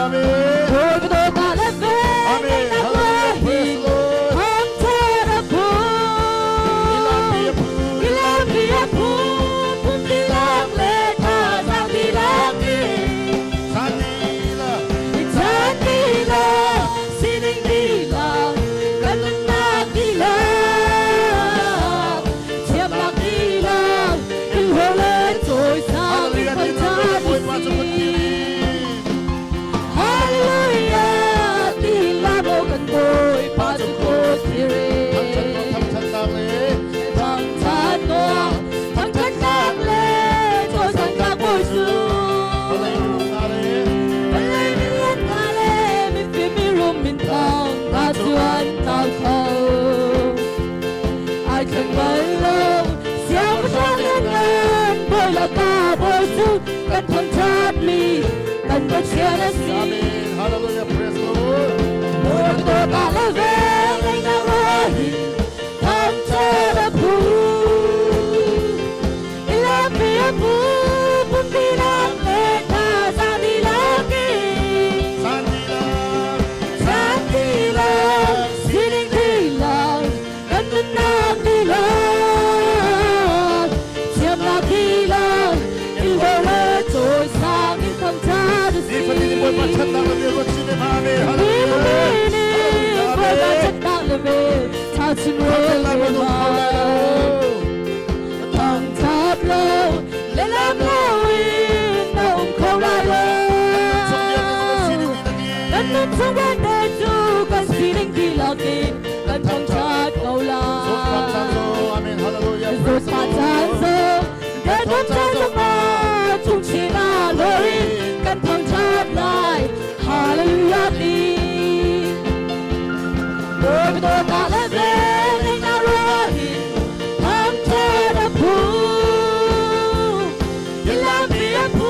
Amen. Bawipa dawtnak le Amen. velngeihnak Hallelujah. Praise hi the Lord. thangṭhat a phu. Ilampi a phu. Ilampi a phu, pum dihlak le thazaang dihlak in. Chan dihlak. Chan dihlak, sining dihlak, kan nunnak dihlak, thiamnak dihlak, in le cawisang in Hallelujah. thangṭhat Bawipa cu kan usih. diri. Hallelujah, ti la bo kan Bawipa cu ko Thangṭhat thiri. thangṭhatnak le Thangṭhat naw, thangṭhatnak le cawisangnak Bawi cu. vawlei minung hna le Vawlei milian hna le mifim mirum minthang hna cu an tlau kho. Ai thleng bal lo, siangpahrang lianngan Bawi lakah Bawi cu kan thangṭhatmi kan Pathian a si. Amen. Hallelujah. Praise the Lord. Bawipa dawtnak le velngeihnak ruahin thangṭhat a phu. Ilampi a phu, pumpinak le thazaang dihlak in. Chan dihlak. Chan dihlak, sining dihlak, kan nunnak dihlak, thiamnak dihlak, ilvo le cawisang in thangṭhat a si. Nifatin Bawipa ṭhatnak le vel ruat chin em. Amen. Hallelujah. Bawipa ṭhatnak le vel ṭha chin Thangṭhat lai rel minung kho lai lo. Thangṭhat lo, le lam loin na um kho lai lo. Chung vialte cu kan sining dihlak in. Kan nun chung vialte cu kan sining dihlak in kan thangṭhat ko Zawtfak caan lai. zong. Amen. Hallelujah. Praise the Zawtfak caan Lord. zong, derthawm caan zongah chung chin ah loin kan thangṭhat lai. Hallelujah ti. Bawipa dawtnak le velngeihnak ruahin thangṭhat a phu. Ilampi a phu,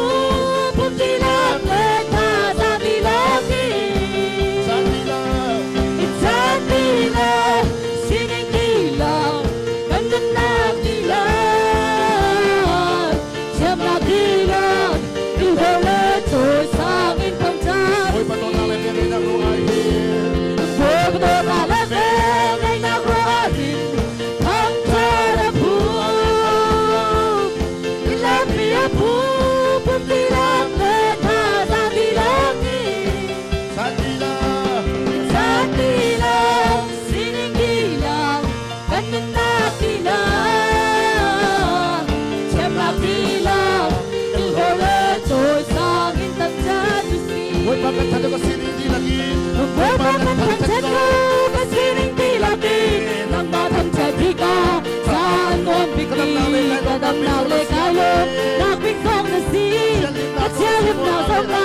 pum dihlak le thazaang dihlak in. Chan dihlak. Chan dihlak, sining dihlak, kan nunnak dihlak, thiamnak dihlak, ilvo le cawisang in thangṭhat Bawipa dawtnak le velngeihnak ruangah hin. Bawipa dawtnak le velngeihnak ruahin thangṭhat a phu. Ilampi a phu, pum dihlak le thazaang dihlak in. Chan dihlak. Chan dihlak, sining dihlak, kan nunnak dihlak, thiamnak dihlak, ilvo le cawisang in thangṭhat usih. Bawipa kan that ka sining dihlak in. Bawipa kan thangṭhat ko, kan sining dihlak in, nangmah thangṭhat tikah caan nuam bik i ka damnak le kai lawm nak bik zong na si. Ka thianghlimnak zong na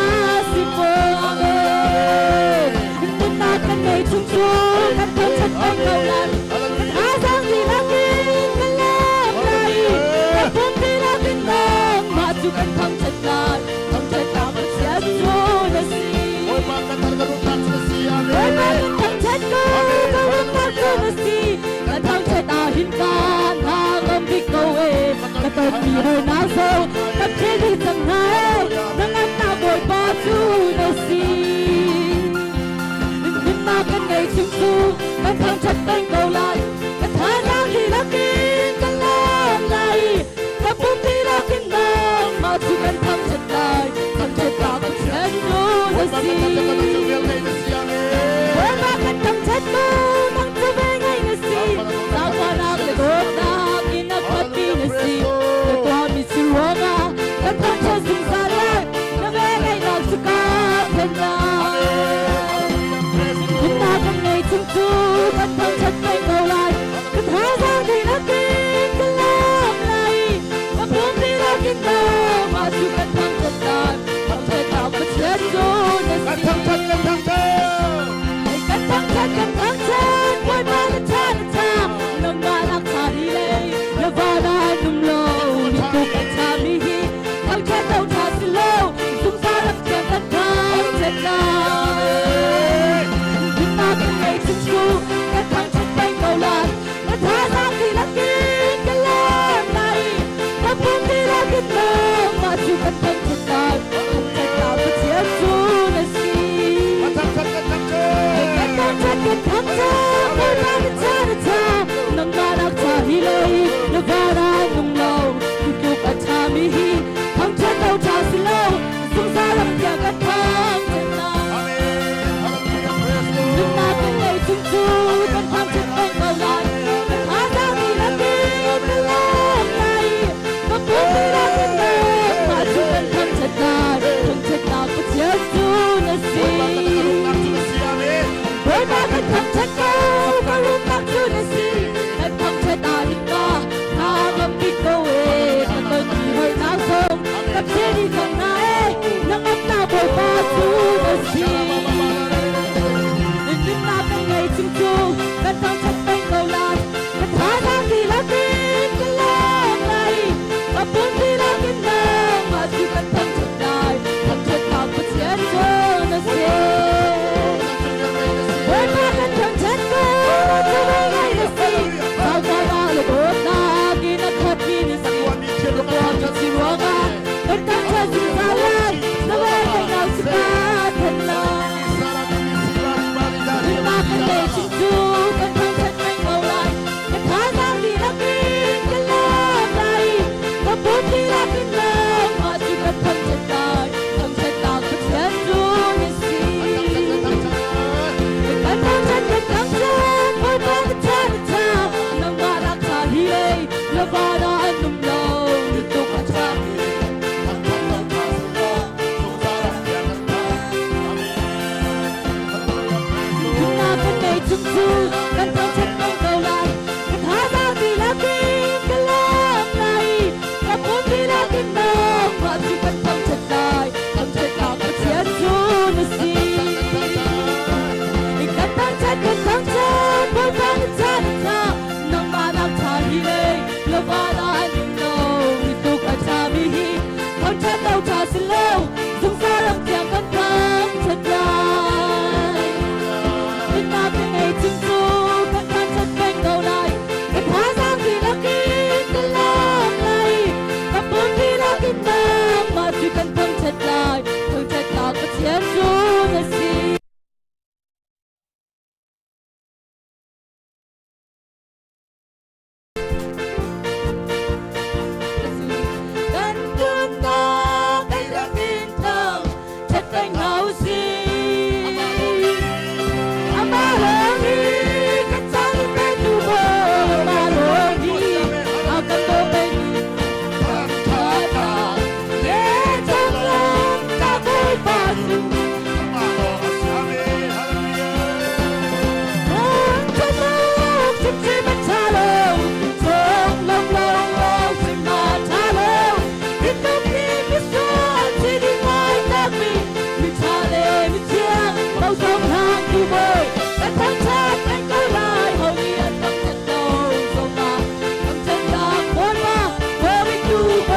si fawn. Amen. Nunnak kan ngei chung cu kan thangṭhat peng ko lai. Kan thazaang dihlak in kan lak lai. Kan pum dihlak in nangmah cu kan thangṭhat lai. Thangṭhatnak Pathian cu na si. Bawipa kan that ka rumnak cu na si. Bawipa Amen. kan thangṭhat ko, ka rumnak cu na si. Kan thangṭhat ah hin kan hangam bik ko e. Ka tonmi harnak zong kan philh dih cang hna e. Na ngannak Bawipa cu na si. Nunnak kan ngei chung cu kan thangṭhat peng ko lai. Kan thazaang dihlak in kan lak lai. Kan pum dihlak in nangmah cu kan thangṭhat lai. Thangṭhatnak Pathian cu na Bawipa si. kan that ka cu velngeih na si. Amen. Bawipa kan thangṭhat ko, nang cu velngeih na si. Zaangfahnak le dawtnak in a khatmi na si. Na tuahmi si ruangah kan thangṭhat zungzal lai. Na velngeihnak cu kaa phen lai. Nunnak kan ngei chung cu kan thangṭhat peng ko lai. Kan thazaang dihlak in kan lak lai. Kan pum dihlak in nangmah cu kan thangṭhat lai. Thangṭhatnak Pathian cu na Kan si. thangṭhat kan thangṭhat. Kan thangṭhat kan thangṭhat Bawipa na ṭha na ṭha nangmah lak ṭha hi lei na van ah num lo ni tuk a ṭhami hi thangṭhat lo ṭha si lo zungzal rak thiang kan thangṭhat lai. Nunnak kan ngei chung cu kan thangṭhat peng ko lai. Na thazaang dihlak in kan lak lai. Kan pum dihlak in nangmah cu kan thangṭhat lai. Thangṭhatnak Pathian cu na si.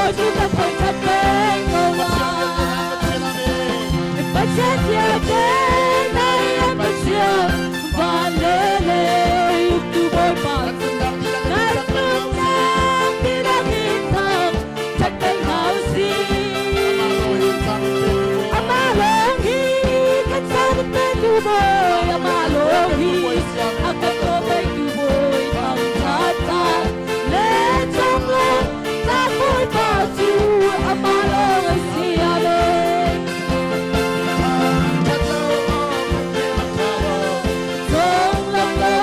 bawi cu kan thangṭhat peng ko lai. Pathian vialte nai an Pathian, van le lei uktu Bawipa kan nunnak dihlak in thangṭhat peng hna u sih. Amah lawng hi kan caan petu Bawi, amah lawng hi a kan dawtu Bawi, thangṭhatnak le conglawmh nak Bawipa cu amah lawng a si. Amen. Conglawmh lo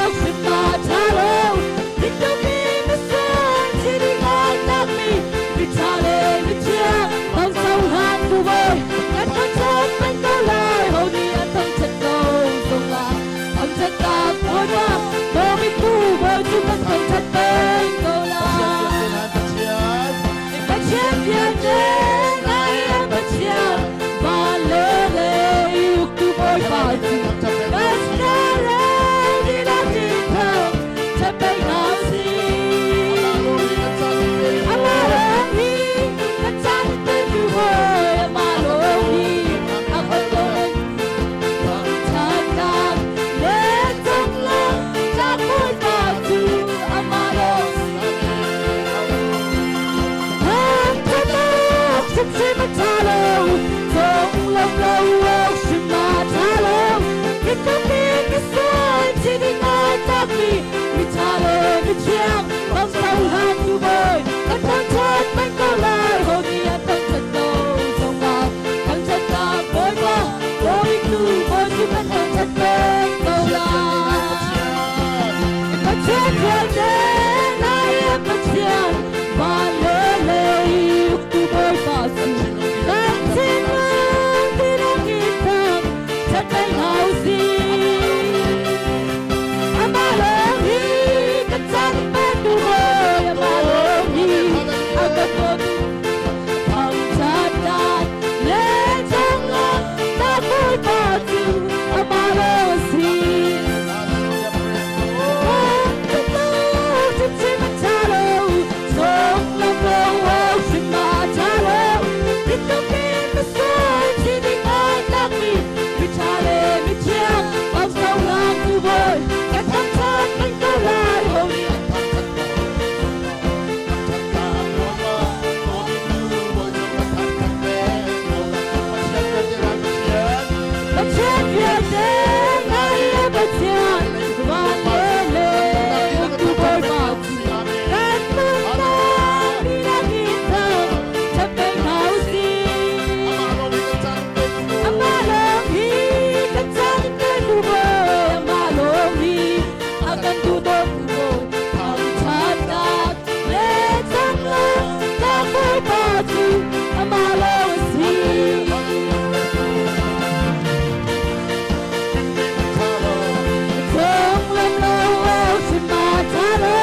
awk hrim ma ṭha lo, Rindomi misual thil ngai takmi, miṭha le mithiang bang cohlan tu Bawi, kan thangṭhat peng ko lai, ho nih an thangṭhat lo zongah thangṭhatnak Bawipa, dawmitu Bawi cu kan thangṭhat peng ko lai. Pathian vialte ngai an Pathian, van le lei uktu Bawipa cu kan thlarau dihlak in thangṭhat peng hna u sih. Amah lawng hi kan caan petu Bawi, amah lawng hi a kan dawt. Thangṭhatnak le conglawmhnak Bawipa cu amah lawng si. Thangṭhatnak hrimhrim a ṭha lo, conglawmh lo awk hrim a ṭha lo. Mitampi misual thi ding ai tlakmi, miṭha le mithiang bang cohlantu Bawi, kan thangṭhat peng ko lai, ho nih an thangṭhat lo zongah thangṭhatnak Bawipa, Bawiktu Bawi cu kan thangṭhat peng ko lai. Pathian vialte nai an Pathian, van le lei uktu Bawipa cu kan thinlung dihlak in thangṭhat peng hna u sih. Amah lawng hi kan caan petu Bawi, amah lawng hi a kan dawtu thangṭhatnak le conglawmhnak Bawipa cu amah lawng a si. Pathian vialte ngai le Pathian van le lei uktu Bawipa cu kan nunnak dihlak in thangṭhat peng hna u sih. Amah lawng hi kan caan petu Bawi, amah lawng hi a kan duhdawtu Bawi, thangṭhatnak le conglawmhnak Bawipa cu amah lawng a si. Thonglam lo hrim ma tha lo,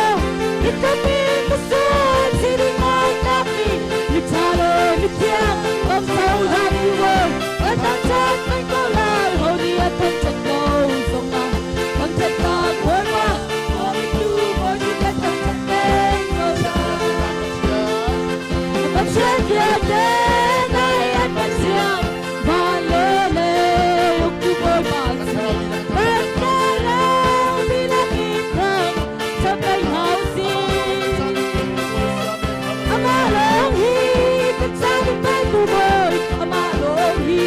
mitami misual sining ai tlakmi, mitha le mithiang bang cohlan u waw, kan thangṭhat peng ko lai, ho nih a thangṭhat lo zongah thangṭhatnak Bawipa, Bawiktu Bawi cu kan thangṭhat peng ko lai. Pathian vialte nai an Pathian, van le lei uktu Bawipa cu kan thlarau dihlak in thangṭhat peng hna u sih. Amah lawng hi kan caan petu Bawi, amah lawng hi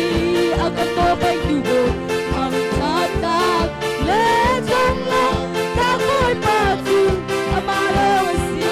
a kan daw pengtu Bawi, thangṭhatnak le conglawmhnak Bawipa cu amah lawng a si.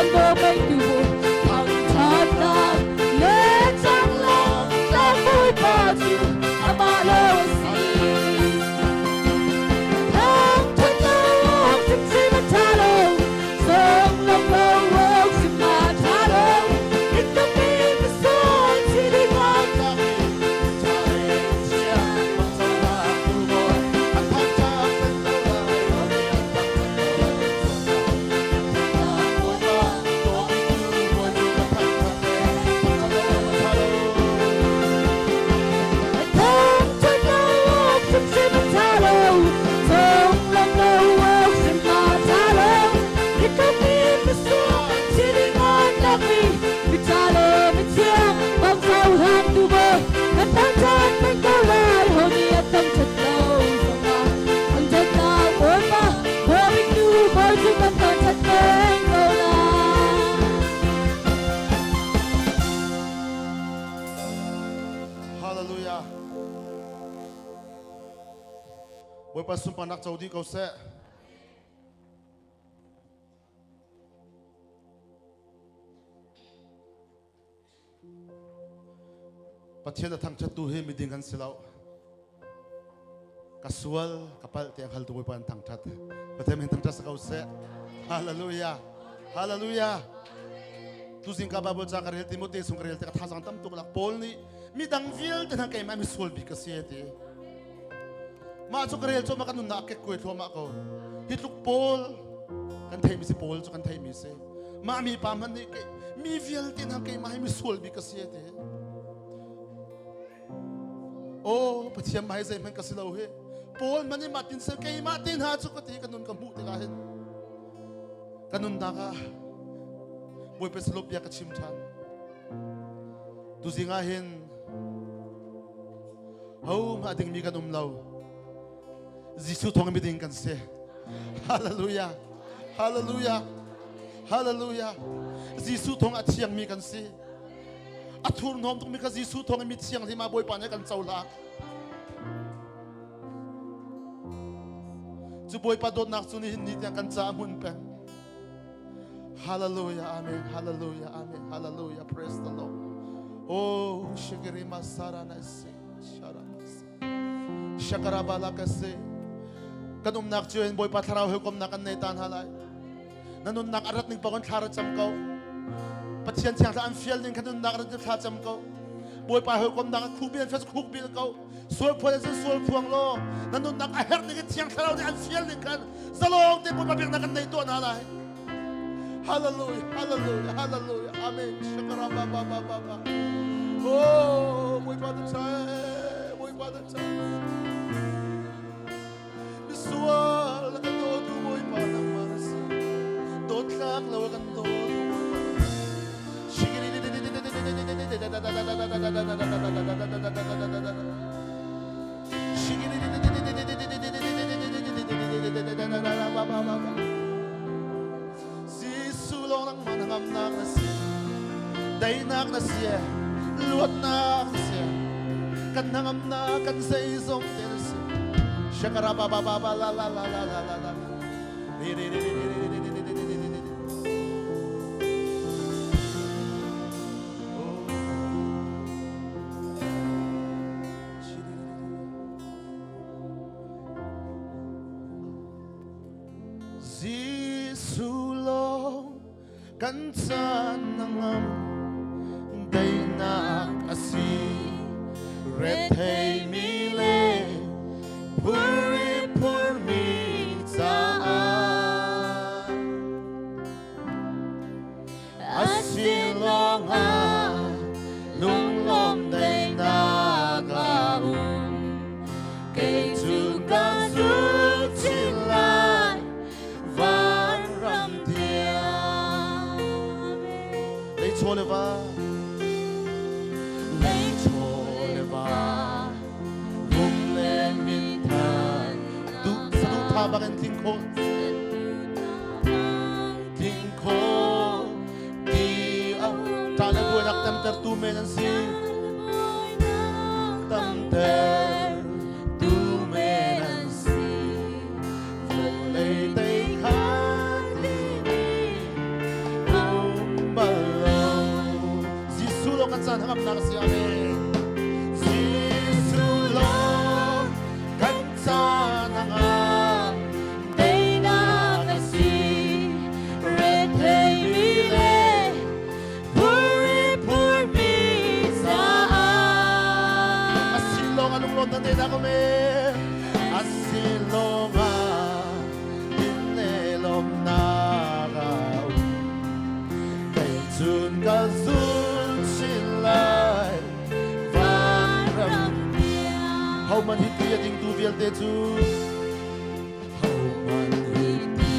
kan do pengtu thangṭhatnak le changlawng tlak Bawipa cu amah lawng a si. Thangṭhat lo awk hrimhrim a ṭha lo, songlam lo awk hrim a ṭha lo. Inn misual si ding ah Thangṭhat lo awk hrimhrim a ṭha lo, songlam lo awk hrim a ṭha lo. Inn misual si ding ah tlakmi miṭha le mithiang bangso hlantu bawi kan thangṭhat peng ko lai ho nih a thangṭhat lo zongah thangṭhatnak Bawipa bawibiktu bawi cu kan thangṭhat peng ko lai. Hallelujah. Bawipa sunparnak co dih ko seh. Pathian a thangṭhattu hi miding kan si lo. Ka sual, ka palh tiang haltu Bawipa an thangṭhat. Pathian min thangṭhat si ko seh. Hallelujah. Hallelujah. Tuzing ka Bible ca ka rel Timote sung ka rel te ka thazang tam tuk lak Paul nih midang vialte hna keimah mi sual bik ka si ti. Mah cu ka rel cu ma kan nunnak kek kuai thluahmah ko. Hi tluk Paul kan theimi si Paul cu kan theimi si. Mah mi pa hmanh nih mi vialte hna keimah hi misual bik ka si ti. Oh Pathian mah hi zeihmanh ka si lo hi. Paul man i mah tin sel keimah te hna cu ka ti ka nun ka hmuh tikah hin ka nunnak ah Bawipa salop bia ka chim ṭhan. Tuzing ah hin ho hmah dingmi kan um lo. Jesuh thawng in miding kan si. Hallelujah. Hallelujah. Hallelujah. Jesuh thawng a thiangmi kan si. A thurhnawm tukmi kha Jesuh thawng in mi thianghlim ah Bawipa nih kan cohlang. Cu Bawipa dawtnak cu nihin ni tiang kan caah hmun peng. Hallelujah. Amen. Hallelujah. Amen. Hallelujah. Praise the Lord. Oh, shikirima sarana se. Sharama Shakarabala ka si. Kan umnak cio in Bawipa thlarau he komnak kan nei ta hna lai. Na nunnak a rat ning paoh in thla ra cam ko. Pathian thiang thla an fial ning kha nunnak rat thla cam ko. Bawipa he komnak a khuk bil an khuk bil ko. Sual phuan an sual phuang law na nunnak a herh ning in thiang thlarau nih an fial ning khan zalong te Bawipa biaknak kan nei tuah hna lai. Hallelujah, hallelujah, hallelujah. Amen. Shakara ba ba ba ba ba. Oh, Bawipa tu chai, Bawipa tu chai. Misual kan dawtu Bawipa nangmah na si. Dawtlak lo kan dawtu Bawipa. Jesuh lawng nangmah na ngamnak na si daihnak na si luatnak na si kan hnangamnak kan zeizong te na si shakara ba ba ba ba la la la la la la la re re re re re re re re re re re re. Jesuh lawng kan caan na ngam daihnak a si retheimi le phurri phurmi caah a sin lawngah lunglawm daihnak a um. Kei cu ka zul chin lai vanram tiang. Lei chaw le va, Lei chaw le va, rum le minthan, duh saduhthah bangin tling khawh tling khawh ti a ṭah le buainak tamtertu men an si tamtertu men an si vawlei tei kha timi bal lo. Jesuh lawng kan caan hangamnak a si. Amen. Jesuh lawng kan caan hangam. Teinak a si, rethei mi le phurri phurmi caah. A si lawng a lunglawm na teinak um e. A si lawng ah din le lawmnak a um. Kei cun ka zul chin lai vanram. Hohmanh hi ti a dingtu vialte cu hohmanh hi ti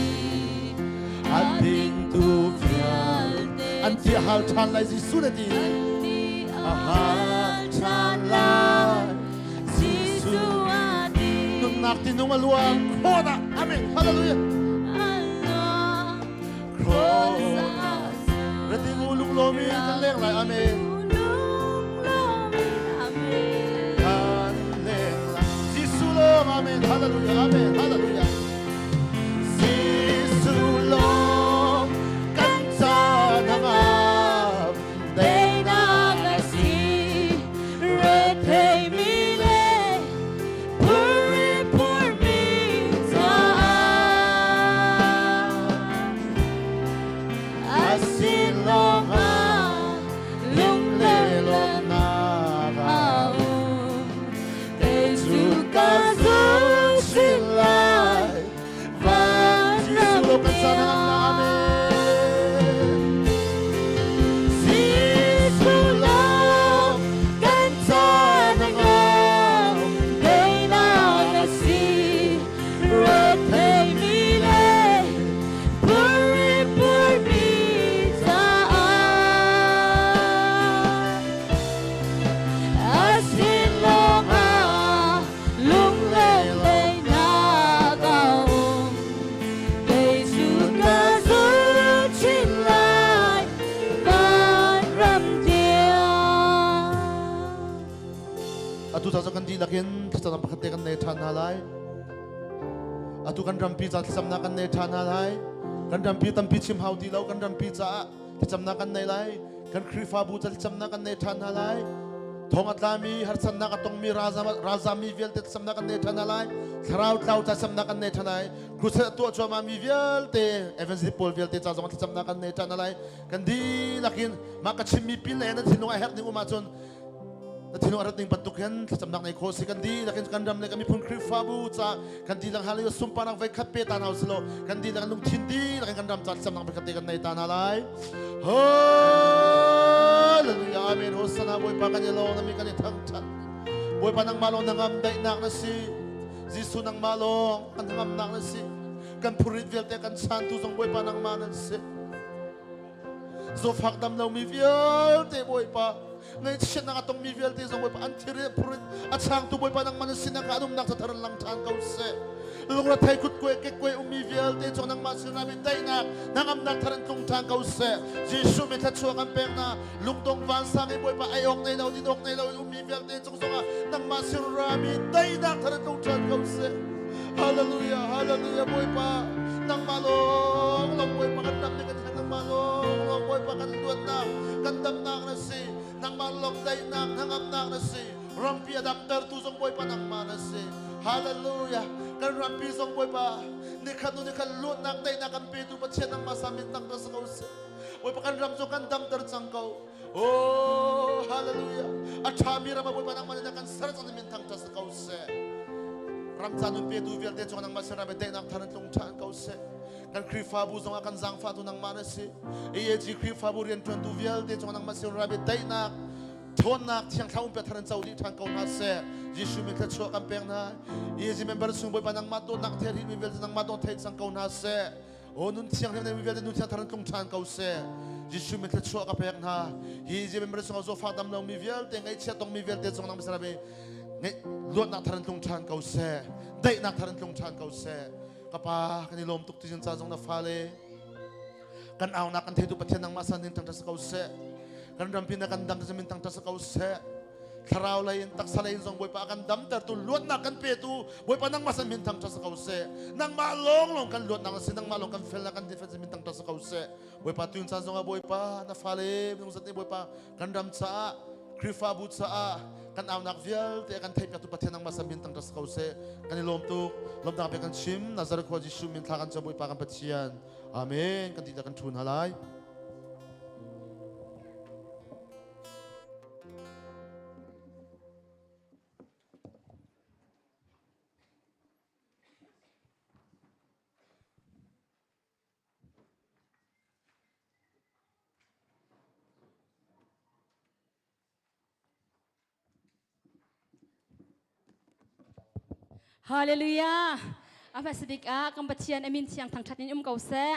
a dingtu vialte an ti a hal ṭhan lai Jesuh na ti a hal ṭhan lai Jesuh nunnak tinung a luang khawt ah amen hallelujah Rati ngu lunglawm in kan leng lai amen kan leng lai Jesuh lawng amen hallelujah amen hallelujah Jesuh lawng kan caan a ngam Teinak a si rethei mi le phurri phurmi caah a sin lawngah lunglelawmnak a um. Kei cu ka zul chin lai vanram tiang. Jesuh lawng kan caan a ngam, teinak a si, retheimi le phurri phurmi caah. A sin lawngah lunglelnak a um. Kei cu ka zul chin lai vanram tiang. Atu ca kan dihlak in thlacamnak pakhat te kan nei ṭhan hna lai. Atu kan rampi ca thlacamnak kan nei ṭhan hna lai. Kan rampi tampi chim hau ti lo, kan rampi caah thlacamnak kan nei lai. Kan Khrihfabu ca thlacamnak kan nei ṭhan hna lai. Thong a tlami, harsatnak a tongmi, ralzammi vialte thlacamnak kan nei ṭhan hna lai. Thlarau tlau ca thlacamnak kan nei ṭhan lai. Crusade a tuah cuahmahmi vialte, evangelist pawl vialte ca zong thlacamnak kan nei ṭhan hna lai. Kan dihlak in mah ka chimmi pin le nan thinlung a herh ning um ahcun na thinlung a rat ning bantuk hin thlacamnak nei khawh si kan dihlak in kan ram le kan miphun Khrihfabu ca kan dihlak hallelujah sunparnak voi khat pe ta hna usih law kan dihlak lungthin dihlak in kan ram ca thlacamnak voi khat te kan nei ta hna lai. Hallelujah amen Hosanna Bawipa kan i lawm na mi kan i thangthat Bawipa nangmah lawng na ngam daihnak na si Jesuh nangmah lawng kan ngamnak na si kan phurit vialte kan chantu zong Bawipa nangmah nan si Zawfak dam lomi vialte Bawipa ngaihchiatnak a tongmi vialte zong Bawipa an thiri phurit a changtu Bawipa nangmah na sinah ka an umnak cathar in lang ṭhan ko seh lungrethei kutkue kekkue ummi vialte cung nangmah sinah mi daihnak hnangamnak thar in tlung ṭhan ko seh Jesuh mi thluachuah kan pek hna lungdong vansang i Bawipa ei awk nei lo din awk nei lo in ummi vialte cung zongah nangmah sinra mi daihnak thar in tlung ṭhan ko seh Hallelujah Hallelujah Bawipa nangmah lawng lawng Bawipa kan ram nih kan nangmah lawng lawng Bawipa kan luatnak kan damnak na si nangmah lawng daihnak hnangamnak na si rampi a damtertu zong Bawipa nangmah na si Hallelujah kan rampi zong Bawipa nikhat nu nikhat luatnak daihnak kan petu Pathian nangmah sa min tang sa ko seh Bawipa kan ram zong kan damter cang ko Oh hallelujah a ṭhami ram ah Bawipa nangmah nih na kan ser cang min thangṭhat si ko seh ram ca nun petu vialte cung nangmah sinah daihnak thar in tlung ṭhan ko seh kan Khrihfabu zongah kan zaangfahtu nangmah na si AAG Khrihfabu rianṭuantu vialte cung nangmah sin rabi daihnak ṭhawnnak thiang thlarau pe thar in co dih ṭhan ko hna seh Jesuh min thluachuah kan pek hna AAG member chung Bawipa nangmah dawtnak thei rihmi vialte nangmah dawt thei cang ko hna seh O nun thianghlim na mi vialte nun thiang thar in tlung ṭhan ko seh Jesuh min thluachuah ka pek hna hi je member chung zawfah dam lo mi vialte ngaihchia tong mi vialte cung nang misara luatnak thar in tlung ṭhan ko seh daihnak thar in tlung ṭhan ko seh ka pa kan i lawm tuk tizin ca zong na fale kan aunak kan theitu Pathian nangmah san in thangṭhat ko seh kan rampi na kan dang min thangṭhat ko seh. Thlarau lei in taksa lei in zong Bawipa a kan damtertu luatnak kan petu Bawipa nangmah san min thangṭhat si ko seh. Nangmah lawnglawng kan luatnak na si, nangmah lawng kan felnak kan defense min thangṭhat si ko seh. Bawipa tun caan zongah Bawipa na fale minung zat nih Bawipa kan ram caah Khrihfabu caah kan aunak vialte kan theihpiaktu Pathian nangmah san min thangṭhat si ko seh. Kan i lawm tuk. Lawmnak bia kan chim. Nazareth khua Jesuh min thla kan cam Bawipa kan Pathian. Amen. Kan ti kan ṭhu hna lai. Hallelujah. A hmasa bik ah kan Pathian a min thiang thangṭhat in um ko seh.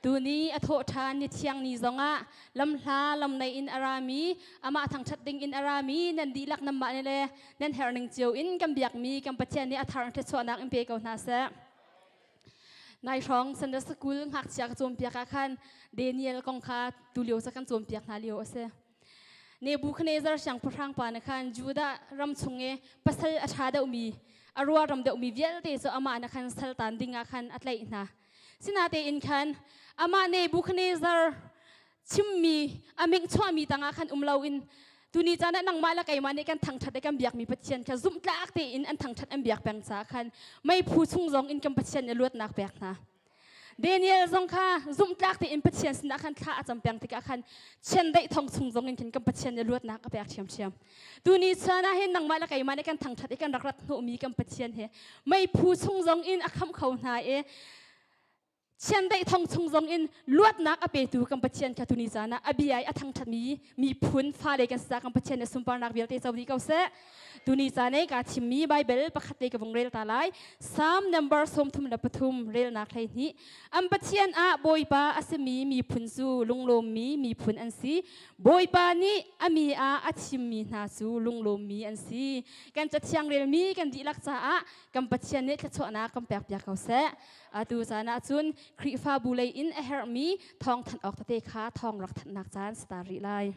Tuni a thawh ṭhan ni thiang ni zongah lamhla lamnei in a rami amah thangṭhat ding in a rami nan dihlak nanmah nih le nan herh ning cio in kan biakmi kan Pathian nih a thar thluachuahnak in pe ko hna seh. Nai hrawng Sunday School ngakchia ka cawnpiak ah khan Daniel kong kha tulio ca kan cawnpiak hna lio a si. Nebuchadnezzar siangpahrang pa nih khan Judah ram chung i pasal a ṭha deuhmi, a ruaram deuhmi vialte cu amah nih khan saltan ding ah khan a tlaih hna. Sinatein khan amah Nebuchadnezzar chimmi a ming chuahmi tangah khan um loin tuni caan ah nangmah le keimah nih kan thangṭhat i kan biakmi Pathian kha zumhtlak tein an thangṭhat an biak peng caah khan meiphu chung zong in kan Pathian nih luatnak pek hna. Daniel zong kha zumhtlak tein Pathian sinah khan thla a cam peng tikah khan chiandeih thong chung zong in khin kan Pathian nih luatnak a pek ṭhiamṭhiam. Tuni chan ah hin nangmah le keimah nih kan thangṭhat i kan rak rat hnawhmi kan Pathian he meiphu chung zong in a khamh kho hna i chiandeih thong chung zong in luatnak a petu kan Pathian kha tuni caan ah a bia i a thangṭhatmi miphun fale kan si kan Pathian nih sunparnak vialte co dih ko seh. Tuni caan i kaa thimmi Baibal pakhat te ka vung rel ta lai. Psalm number 33 relnak 12. An Pathian ah Bawipa a simi miphun cu lunglawmmi miphun an si. Bawipa nih a mi ah a thimmi hna cu lunglawmmi an si. Kan cathiang relmi kan dihlak caah kan Pathian nih thluachuahnak kan pekpiak ko seh. Atu caan ah cun Khrihfabu lei in a herhmi thawngthanh awk tete kha thawng rak thanhnak caan si ta rih lai.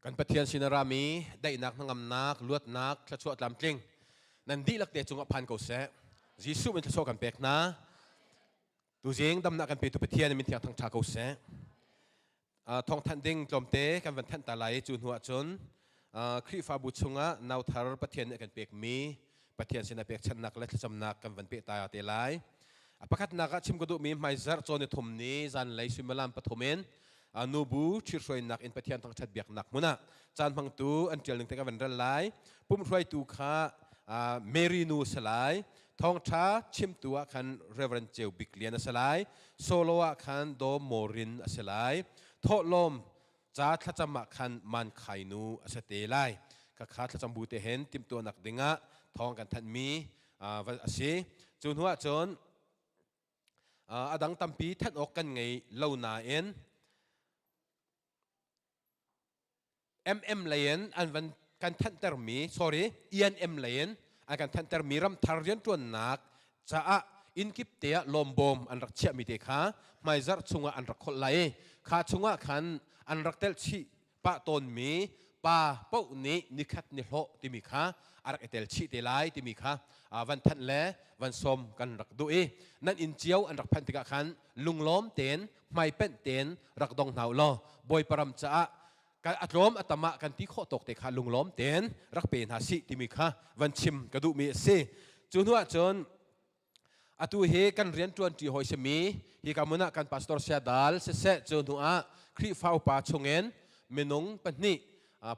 Kan Pathian sin a rami daihnak hnangamnak luatnak thluachuah tlamtling nan dihlak te cungah phan ko seh. Jesuh min thluachuah kan pek hna. Tuzing damnak kan petu Pathian min thiang thangṭha ko seh. Thawngthanh ding tlawmte kan van thanh ta lai cu hnu ahcun Khrihfabu chungah nauthar Pathian nih a kan pekmi Pathian sinah pekchanhnak le thlacamnak kan van peh ta te lai. A pakhatnak ah chim ka duhmi hmaizarh cawn ni thum ni zanlei suimilam pathum in nubu ṭhithruainak in Pathian thangṭhat biaknak hmun ah caan hmangtu an ṭial ning te ka van rel lai. Pumhruaitu kha Mary nu a si lai. Thawngṭha chimtu ah khan Reverend Ceu Bik Lian a si lai. Solo ah khan Daw Morin a si lai. Thawhlawm ca thlacam ah khan Man Khai Nu a si te lai. Khakha thlacam bu te hen timhtuahnak dingah thawng kan thanhmi a si. Cu hnu ah cun a dang tampi thanh awk kan ngei lo nain MM lei in an van kan thanhtermi sorry ENM lei in an kan thanhtermi ramthar rianṭuannak caah innkip te ah lawmbawm an rak chiahmi te kha hmaizarh chungah an rak kholh lai i kha chungah khan an rak telh chih pah tawnmi pa paoh nih nikhat ni hlawh timi kha a rak i tel chih te lai timi kha van thanh le van sawm kan rak duh i nan inn cio an rak phanh tikah khan lunglawm tein hmaipenh tein rak dong hna u law Bawipa ram caah a tlawm a tam ah kan ti khawh tawk te kha lunglawm tein rak pe hna sih timi kha van chim ka duhmi a si. Cu hnu ah cun atu hi kan rian ṭuanṭi hawi simi hi ka mun ah kan pastor sia dal siseh cu hnu ah Khrihfa upa chungin minung pahnih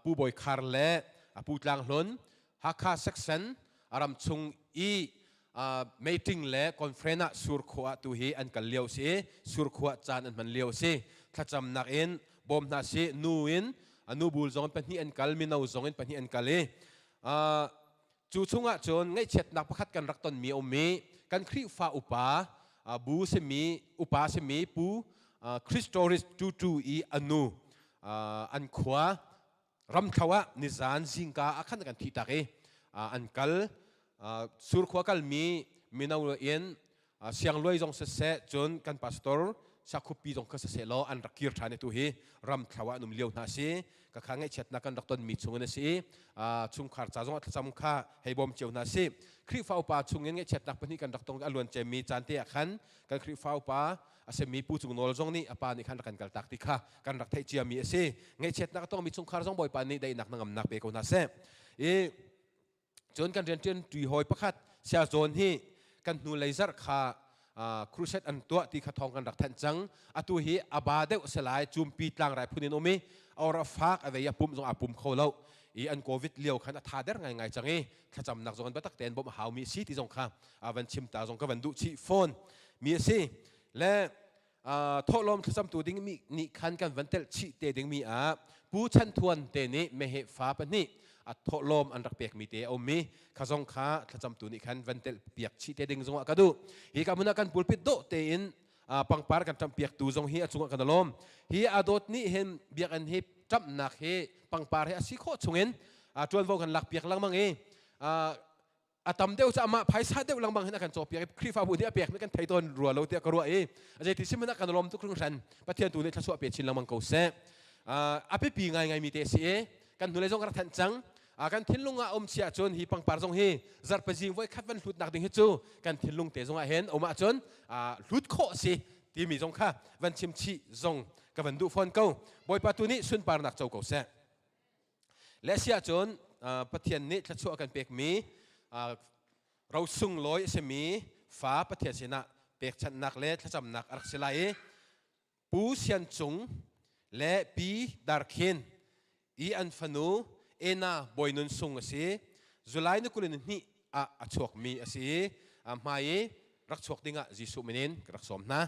Pu Bawi Khar le Pu Tlang Hlun Hakha section ram chung i meeting le conference ah surkhua ah tu hi an kal lio si surkhua caan an hman lio si thlacamnak in bawm hna si nu in nu bul zong in pahnih an kal mino zong in pahnih an kal i cu chungah cun ngaihchiatnak pakhat kan rak tonmi a um i kan Khrihfa upa bu simi upa simi pu Christoris Tutu i anu an khua ramthlo ah nizan zingka ah khan kan thih tak i an kal. Surkhua kalmi mino in Siangluai zong siseh cun kan pastor Sakhupi zong kha siseh law an rak kir ṭhan i tu hi ramthlo ah an um lio hna a si. Ka kha ngaihchiatnak kan rak tonmi chungin a si i chungkhar ca zongah thlacam kha hei bawm cio hna si. Khrihfa upa chungin ngaihchiatnak pahnih kan rak tong a luan ciami caan te ah khan kan Khrihfa upa a simi Pu Cung Nawl zong nih a pa nih khan rak kan kaltak ti kha kan rak theih ciami a si. Ngaihchiatnak a tongmi chungkhar zong Bawipa nih daihnak hnangamnak pe ko hna seh. I Cun kan rianṭuan ṭi hawi pakhat Saya Zawn hi kan hnulei zarh kha crusade an tuah ti kha thawng kan rak thanh cang. Atu hi a ba deuh a si lai, cumpi tlangrai phun in um i a or a fak a vei a pum zong aa pum kho lo. I an COVID lio khan a tha der ngaingai cang i thlacamnak zong an biatak tein bawmh a haumi a si ti zong kha van chim ta zong ka van duh chih fawn mi a si. Le thawhlawm thlacamtu ding mi nih khan kan van telh chih te dingmi ah Pu Chan Thuan te nih meheh fa pahnih a thawhlawm an rak pekmi te a um i kha zong kha thlacamtu nih khan van telh piak chih te ding zongah ka duh. Hi ka hmun ah kan pulpit dawh tein pangpar kan ṭamh piaktu zong hi a cungah kan lawm. Hi a dawt nih hin biakinn hi ṭamhnak hi pangpar hi a si khawh chungin ṭuanvo kan lak piak lengmang i a tam deuh cu amah phaisa deuh lengmang hin a kan cawpiak i Khrihfabu nih a pekmi kan thei tawn rua lo tiah ka ruah i zeiti si hmanh ah kan lawm tuk hringhran. Pathian tu nih thluachuah pe chin lengmang ko seh. A biapi ngaingai mi te a si i kan hnulei zong ka rak thanh cang. Kan thinlung ah um si ahcun hi pangpar zong hi zarhpazing voi khat van hlutnak ding hi cu kan thinlung te zong ah hin um ahcun hlut khawh a si timi zong kha van chim chih zong ka van duh fawn ko. Bawipa tu nih sunparnak co ko seh. Le si ahcun Pathian nih thluachuah kan pekmi ro sunglawi a simi fa Pathian sinah pekchanhnak le thlacamnak a rak si lai i Pu Sian Cung le Pi Dar Khin i an fanu Ena Bawinun Sung a si. July ni 22 ah a chuakmi a si i hmai i rak chuak dingah Jesuh min in ka rak sawm hna.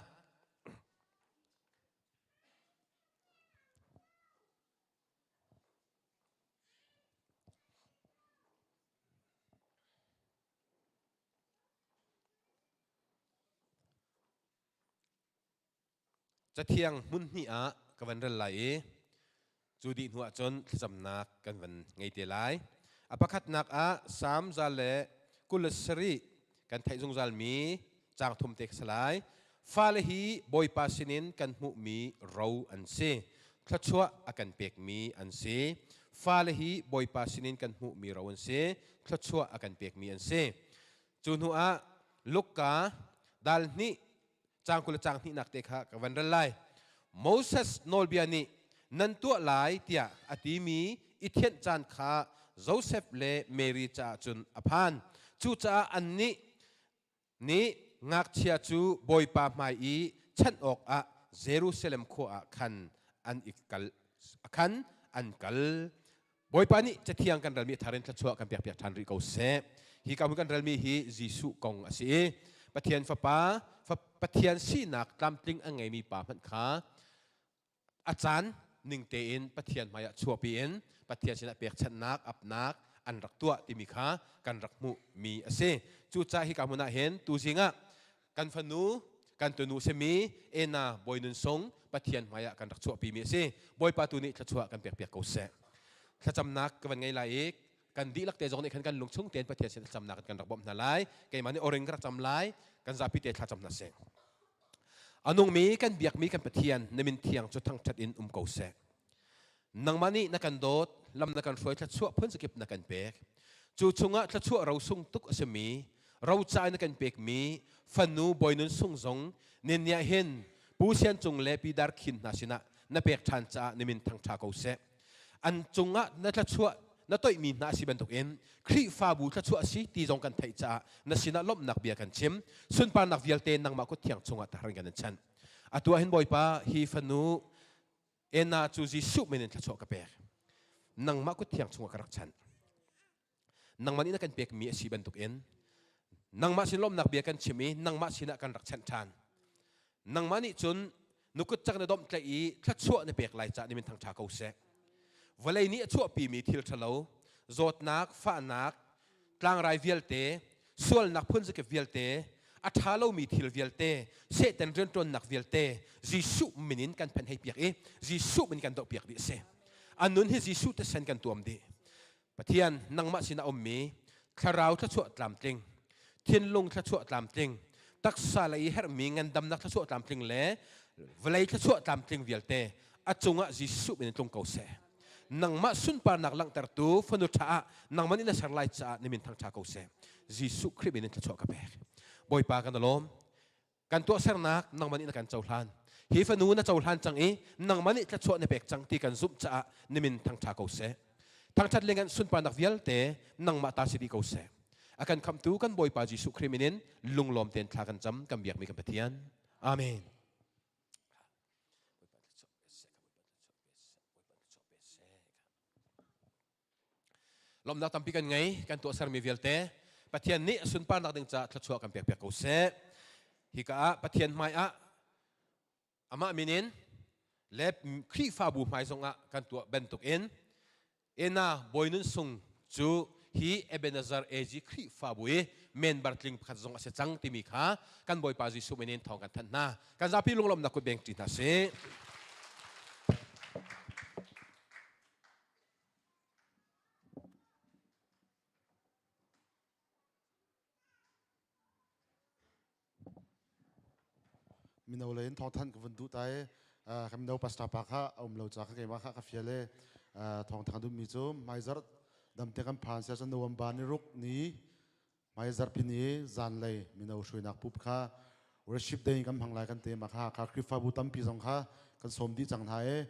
Cathiang hmun hnih ah ka van rel lai i cu dih hnu ahcun thlacamnak kan van ngei te lai. A pakhatnak ah Salm 127 kan theih zungzalmi caang thum te ka si lai. Fale hi Bawipa sinin kan hmuhmi ro an si. Thluachuah a kan pekmi an si. Fale hi Bawipa sinin kan hmuhmi ro an si. Thluachuah a kan pekmi an si. Cu hnu ah Luka dal hnih caang 20 le caang hnihnak te kha ka van rel lai. Moses nawlbia nih nan tuah lai tiah a timi i thianh caan kha Josef le Mary caah cun a phan. Cucaah annih nih ngakchia cu Bawipa hmai i chanh awkah Jerusalem khua ah khan an i kal khan an kal. Bawipa nih Cathiang kan relmi a thar in thluachuah kan pekpiak ṭhan rih ko seh. Hi ka hmun kan relmi hi Jesuh kong a si i Pathian Fapa, Pathian sinak tlamtling a ngeimi pa hmanh kha a caan ning tein Pathian hmaiah chuahpi in Pathian sinah pekchanhnak, apnak an rak tuah timi kha kan rak hmuhmi a si. Cucaah hi ka hmun ah hin tuzing ah kan fanu kan tunu simi Ena Bawinun Sung Pathian hmaiah kan rak chuahpimi a si. Bawipa tu nih thluachuah kan pekpiak ko seh. Thlacamnak ka van ngei lai i kan dihlak te zong nih khan kan lungchung tein Pathian sin thlacamnak kan rak bawmh hna lai. Keimah nih oring ka rak cam lai. Kan zapi te thlacam hna sih. A nungmi kan biakmi kan Pathian na min thiang cu thangṭhat in um ko seh. Nangmah nih na kan dawt, lam na kan hruai, thluachuah phun zakip na kan pek. Cu chungah thluachuah rosung tuk a simi, roca na kan pekmi fanu Bawinun Sung zong ninniah hin Pu Sian Cung le Pi Dar Khin hna sinah na pek ṭhan caah na min thangṭha ko seh. An cungah na thluachuah na toihmi hna a si bantukin Khrihfabu thluachuah a si ti zong kan theih caah na sinah lawmhnak bia kan chim. Sunparnak vialte nangmah kut thiang chungah tahran kan in chanh. Atu ah hin Bawipa hi fanu Enna cu Jesuh min in thluachuah ka pek. Nangmah kut thiang chungah ka rak chanh. Nangmah nih na kan pekmi a si bantukin nangmah sin lawmhnak bia kan chim i nangmah sinah kan rak chanh ṭhan. Nangmah nih cun nukut cak na domh tlaih i thluachuah na pek lai cah ni min thangṭha ko seh. Vawlei nih a chuahpimi thil ṭhalo, zawtnak, fahnak, tlangrai vialte, sualnak phunzakip vialte, a ṭha lomi thil vialte, Satan rianṭuannak vialte Jesuh min in kan phen hei piak i Jesuh min kan dohpiak dih a si. A nun hi Jesuh thisen kan tuam dih. Pathian nangmah sinah ummi. Thlarau thluachuah tlamtling, thinlung thluachuah tlamtling, taksa lei i herhmi ngandamnak thluachuah tlamtling le vawlei thluachuah tlamtling vialte a cungah Jesuh min in tlung ko seh. Nangmah sunparnak langhtertu fanu ṭha ah nangmah nih na ser lai caah na min thangṭha ko seh. Jesuh Khrih min in thluachuah ka pek. Bawipa kan lawm. Kan tuahsernak nangmah nih na kan cohlan. Hi fanu na cohlan cang i nangmah nih thluachuah na pek cang ti kan zumh caah na min thangṭha ko seh. Thangṭhat le ngan sunparnak vialte nangmah ta si dih ko seh. A kan khamhtu kan Bawipa Jesuh Khrih min in lunglawm tein thla kan cam kan biakmi kan Pathian. Amen. Lawmhnak tampi kan ngei, kan tuahsermi vialte Pathian nih a sunparnak ding caah thluachuah kan pekpiak ko seh. Hika ah Pathian hmai ah amah min in le Khrihfabu hmai zongah kan tuah bantuk in Ena Bawi Nun Sung cu hi Ebenezer AG Khrihfabu i member tling pakhat zong a si cang timi kha kan Bawipa Jesuh min in thawng kan thanh hna. Kan zapi lunglawmhnak kut beng ṭi hna sih. Mino lei in thawngthanh ka vun duh ta i kan mino pastor pa kha a um lo ca kha keimah kha ka fial i thawngthang duhmi cu hmaizarh damte kan phan sia cun November ni ruk ni Hmaizarhpi ni zanlei mino hruainak pup kha worship day kan hmang lai kan te ma kha kha Khrihfabu tampi zong kha kan sawm dih cang hna i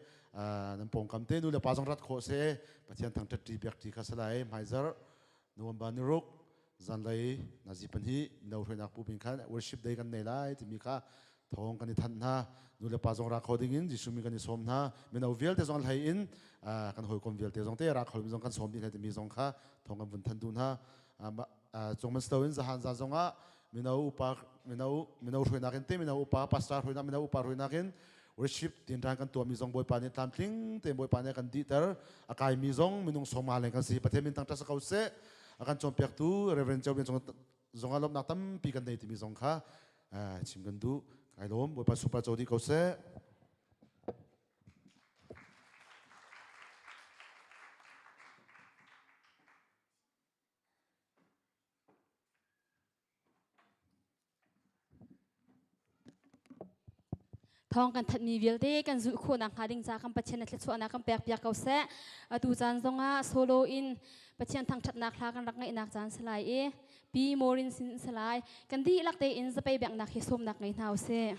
nan pawngkam te nu le pa zong rat khawh se Pathian thangṭhat ṭi biak ṭi kha si lai hmaizarh November ni ruk zanlei nazi pahnih mino hruainak pup in khan worship day kan nei lai timi kha thawng kan i thanh hna nu le pa zong ra kho ding in Jesuh mi kan i sawm hna mino vialte zong hlei in kan hawikom vialte zong te ra kho zong kan sawm dih hna timi zong kha thawng kan vun thanh duh hna cung man in zahan zan zongah mino upa mino mino hruainak in te mino upa pastor hruainak mino upa hruainak in worship tinran kan tuahmi zong bawipa nih tlamtling te bawipa nih kan dihter a kaimi zong minung sawma leng kan si pathian min tangta sa ko seh a kan cawnpiaktu Reverend Joe zong zong ah lawmhnak tampi kan nei timi zong kha chim kan duh kai lawm bawipa super co dih ko seh. Thawng kan thatmi vialte kan zulh khawhnak hnga ding ca kan Pathian na thluachuahnak kan pek piak ko seh. Atu caan zongah solo in Pathian thangṭhatnak hla kan rak ngaihnak caan si lai i Pi Morin sin si lai. Kan dihlak tein zapei biaknak hi sawmnak ngei hna usih.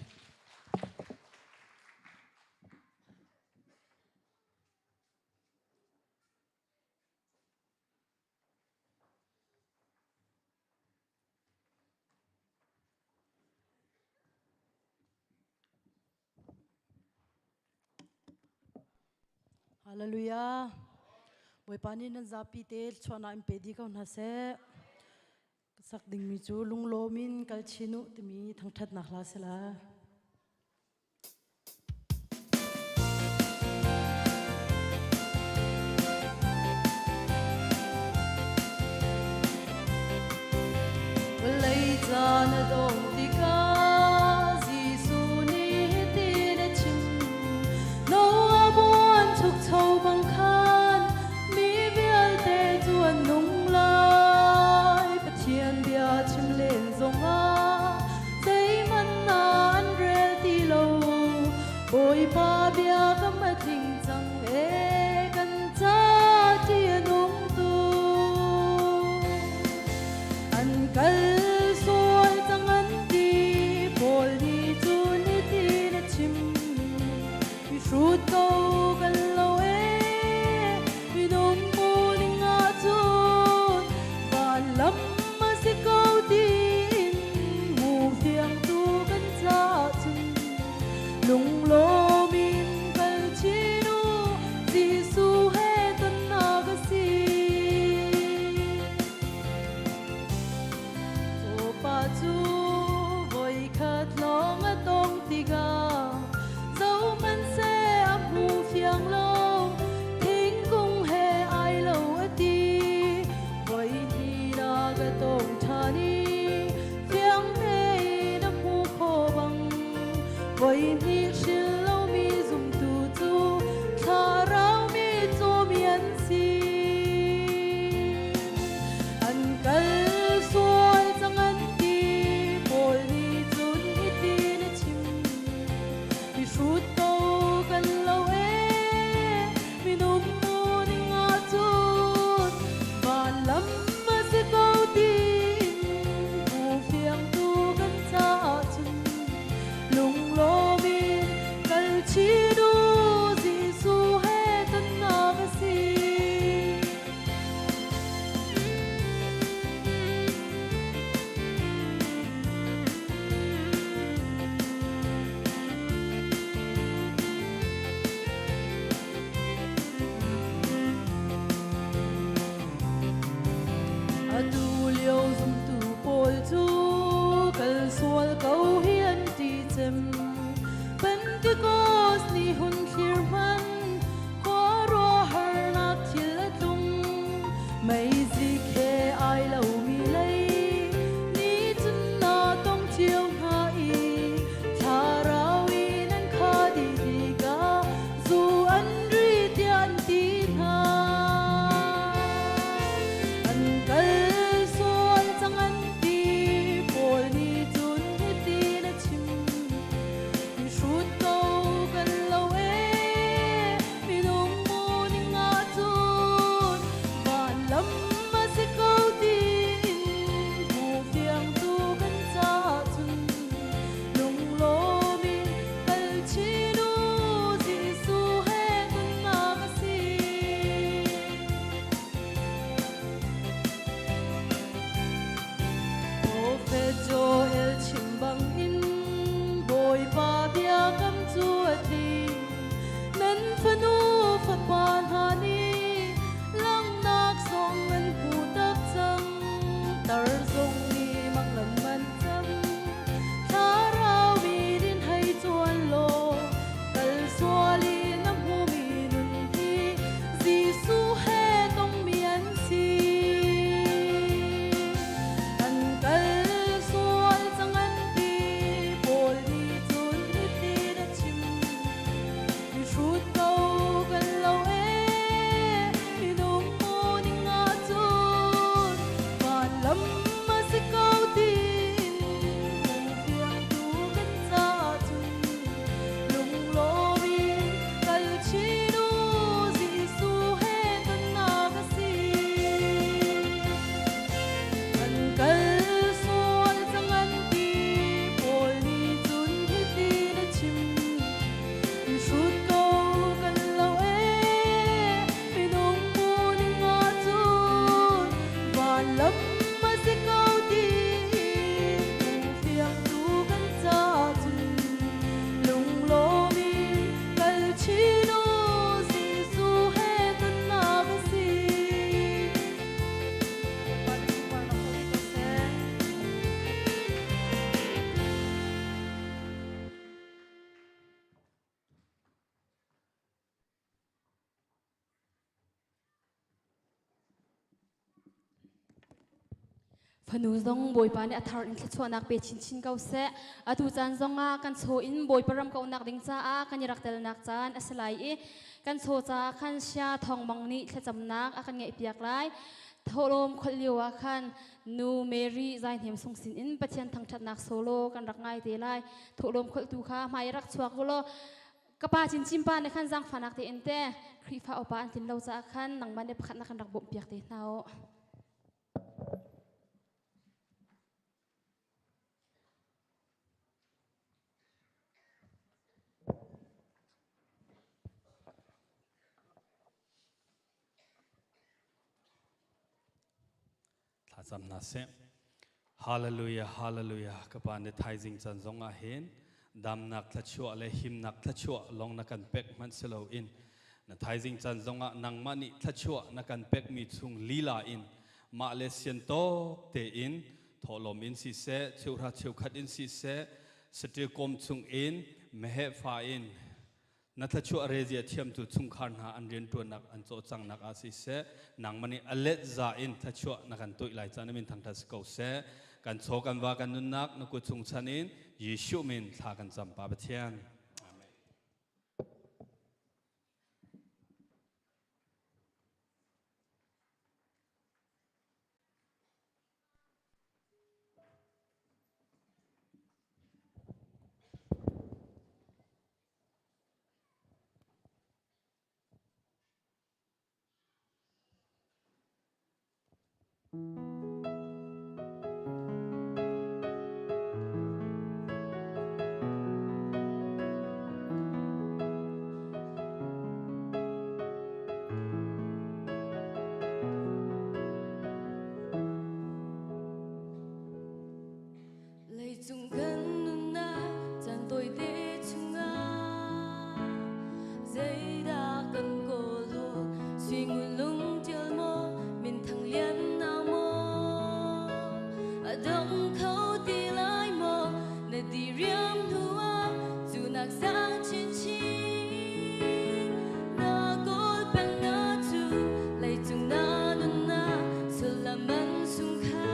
Hallelujah. Bawipa nih nan zapi te chuahnak in pe dih ko hna seh. Ka sak dingmi cu lunglawm in kal chin u timi thangṭhatnak hla si la. Vawlei caan a dong tikah Jesuh nih hitin a chim Noah buan chukcho bang khan mi vialte cu an nung lai Pathian bia chim len zongah zeihmanh an rel ti lo Bawipa bia kam a tling cang e kan ca ti a nung tu an kal sual cang an. Fanu zong Bawipa nih a thar in thluachuahnak pe chinchin ko seh. Atu caan zongah kan chaw in Bawipa ram kauhnak ding caah kan i rak telnak caan a si lai i kan chaw caah khan Sia Thawng Mang nih thlacamnak a kan ngeihpiak lai. Thawhlawm kholh lio ah khan Nu Mary Zaihnem sung sin in Pathian thangṭhatnak solo kan rak ngai te lai. Thawhlawm kholhtu kha hmai rak chuak u law ka pa cincin pa nih khan zaangfahnak tein te Khrihfa upa an tlin lo caah khan nangmah nih pakhat na kan rak bawmhpiak te hna u. Thlacam hna seh. Hallelujah, hallelujah. Ka pa ni thaizing chan zong ah hin damnak thlachuah le himnak thlachuah long na kan pek hmanh si lo in na thaizing chan zong ah nangmah nih thlachuah na kan pekmi chung lila in mah le sian tawk tein thawhlawm in siseh cheuhra cheukhat in siseh saṭil kawm chung in meheh fa in Na thluachuah rezia thiamtu chungkhar hna an rianṭuannak an cawlcanghnak ah siseh, nangmah nih a let za in thluachuah na kan tuih lai caan min thangṭhat si ko seh. Kan chaw kan va kan nunnak na kut chung chan in Jesuh min thla kan cam Pa Pathian. Amen. Leicung kan nunnak caan tawite chungah zeidah kan kawl hawl suingun lung ṭial maw minthang lian nau maw a dong kho ti lai maw na ti riam hnu ah cu nak sang chinchin na kawl peng na cu leicung na nunnak sullam man sung kha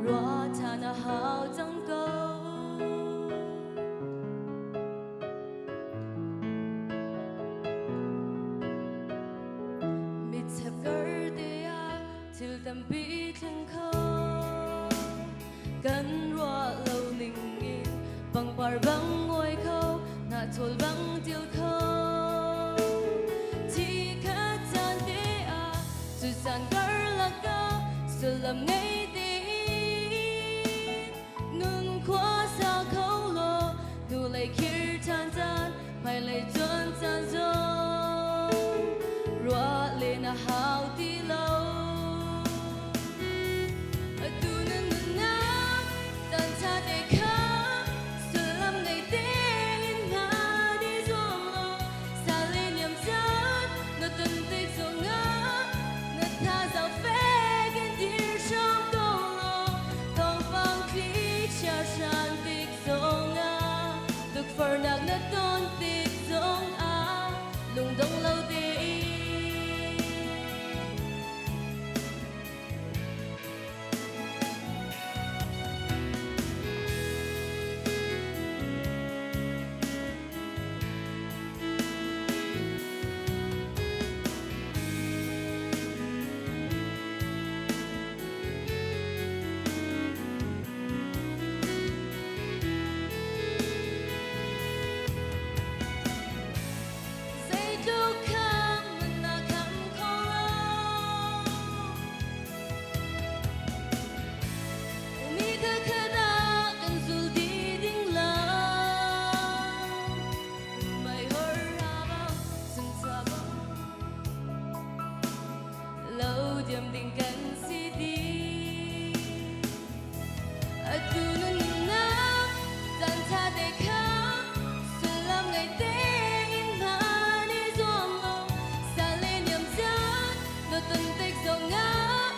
Ruah ṭhan a hau cang ko. Mitchep kar te ah thil tampi thleng kho. Kan ruah lo ning in pangpar bang nguai kho, hnahchawl bang til kho. Thi khat caan te ah cu caan karlak ah sullam ngei tein nun khua sa kho law hnulei khir ṭhan caan hmailei cuan caan zong ruah len a hau ti lo. Atu na nunnak caan ṭha te kha sullam ngei tein hman i zuam law sal i niam caan na ton tik zongah na thazaang fek in dir hram ko law thawngpang thli chia hran tik zongah tukforhnak na ton tik zongah lungdong lo tein. Zeitluk kham na kham kho lo. Ni kha khat ah kan zul dih ding lam. Mei hor ra bang sungsa bang lo diam ding kan si dih. Atu na nunnak caan ṭha te kha sullam ngei tein hman i zuam law sal le niam caan na ton tik zongah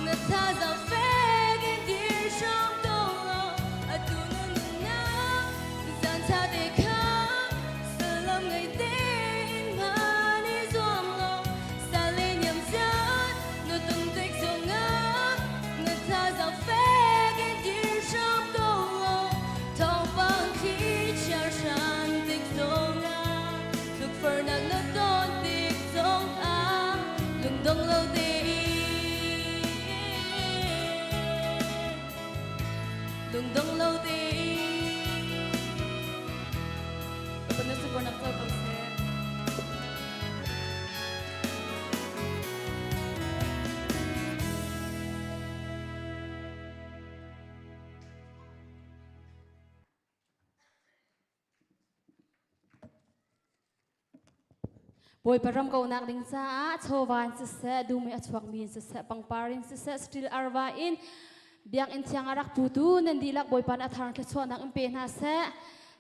na thazaang fek in dir hram ko law atu na nunnak caan ṭha te kha sullam ngei tein hman i zuam law sal le niam caan na ton tik zongah. Lungdong lo tein Lungdong lo tein Bapak na support nak ko seh. Bawipa ram kaunak ding caah chawva in siseh, dum i a chuakmi in siseh, pangpar in siseh, stil arva in biakinn thiang a rak putu nan dihlak Bawipa nih a thar thluachuahnak in pe hna seh.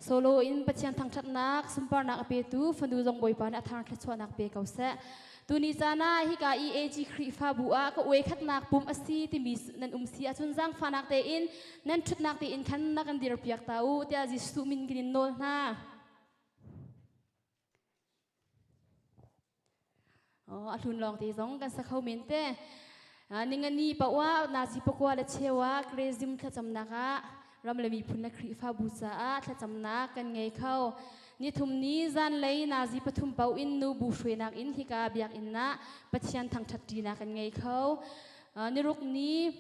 Solo in Pathian thangṭhatnak, sunparnak a petu fanu zong Bawipa nih a thar thluachuahnak pe ko seh. Tuni caan ah hika EAG Khrihfabu ah ka uai khatnak pum a si timi nan um si ahcun zaangfahnak tein nan ṭhutnak tein khan na kan dirpiak ta u tiah Jesuh min kan in nawl hna. Oh, a hlun lawng te zong kan sa kho men te. Ningani paoh nazi pakua le cheu ah Krezim thlacamnak ah ram le miphun le Khrihfabu caah thlacamnak kan ngei kho. Nithum ni zanlei nazi pathum paoh in nu bu hruainak in hika biakinn ah Pathian thangṭhat ṭinak kan ngei kho. Niruk ni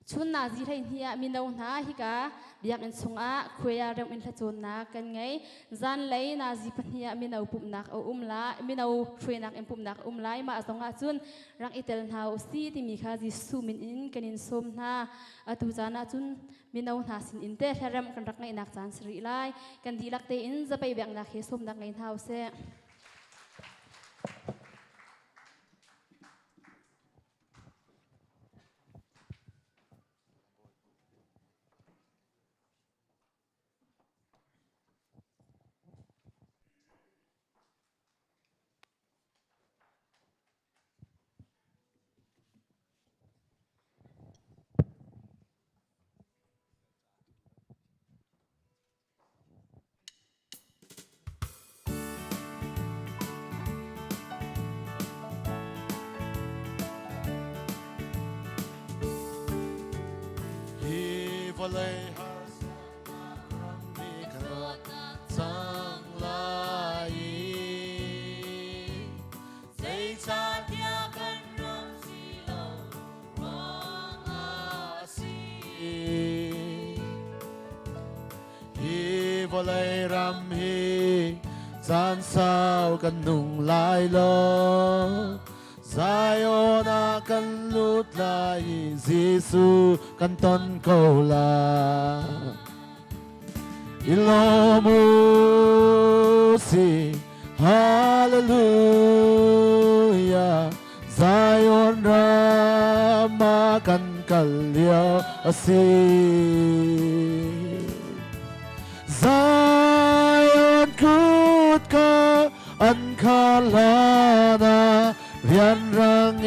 Chun nazi 12 ah mino hna hika biakinn chungah khuai rem in hlacawnnak kan ngei. Zanlei nazi 2 ah mino pumhnak a um lai, mino hruainak in pumhnak a um lai. Mah zong ah cun rak i tel hna u si timi kha Jesuh min in kan in sawm hna. Atu caan ah cun mino hna sin in te hlarem kan rak ngeihnak caan si rih lai. Kan dihlak tein zapei biaknak he sawmnak ngei hna u sih. Hi vawlei harsanak ram hi ka cang lai i zeicahtiah kan ram si lo ruangah a si. Hi vawlei ram hi caan sau kan nung lai lo. Zion ah kan lut lai i Jesuh kan ton ko lai. I lawm u si, Hallelujah. Zion ram ah kan kal lio a si. Zion kutka an khar hlan ah rianrang i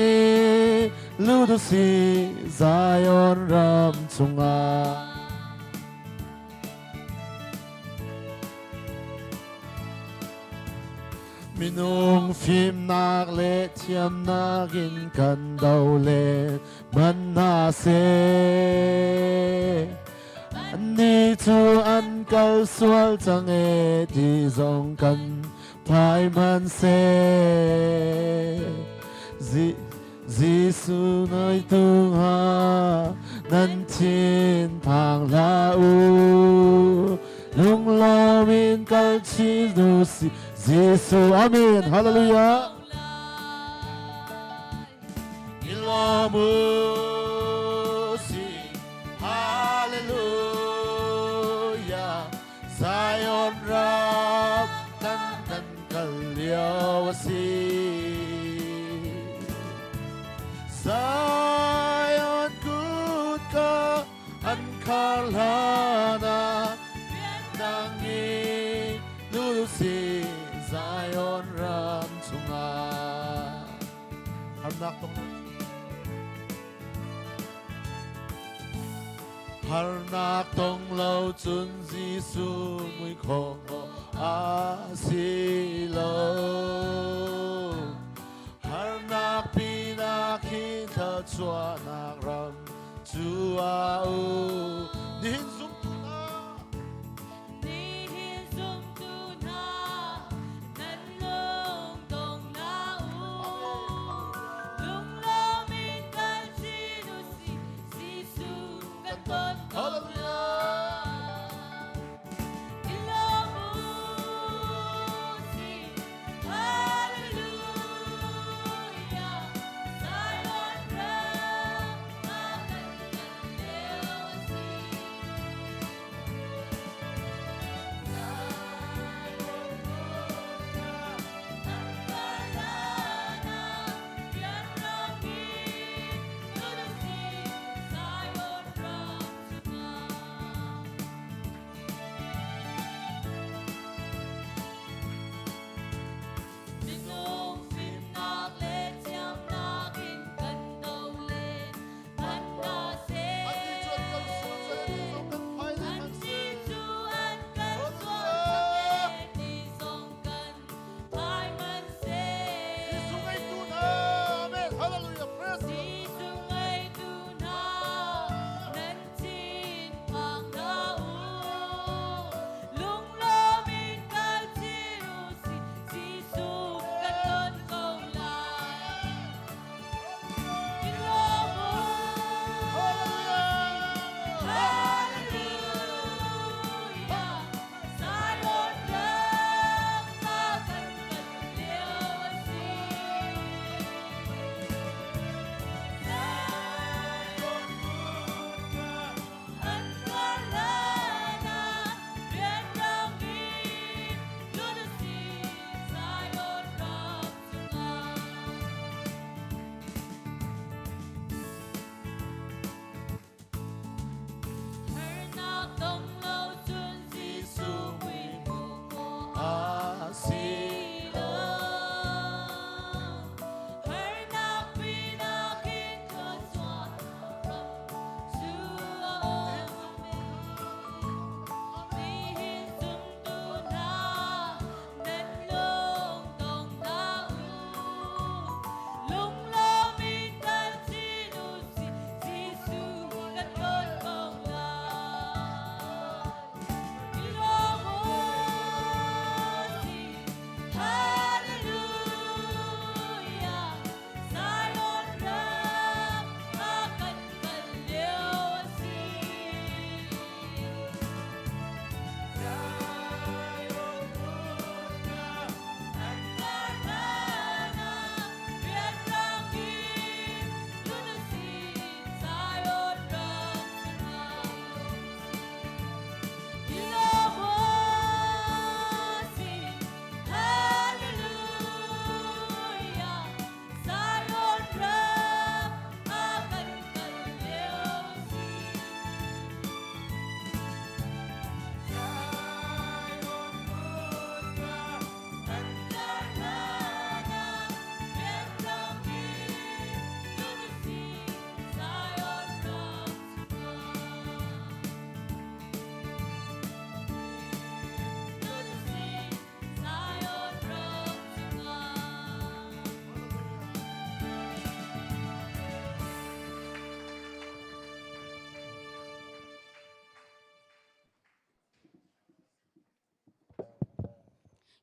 lut u si Zion ram chungah. Minung fimnak le thiamnak in kan do le man hna seh. Annih cu an kal sual cang e ti zong kan phai hmanhseh. Jesuh ngaitu hnga nan thin phang hlah u. Lunglawm in kal chin u si Jesuh amen hallelujah. I lawm u si hallelujah Zion ram nan kan kal lio a si. Zion kutka an khar hlan ah nang i lulusi Zion ram chungah harnak tong Harnak tong lo cun Jesuh mui khawh a si lo. Harnak pinak hi thluachuahnak ram cu a u. Nihin zumtu hna. Nihin zumtu hna, nan lung dong hlah u.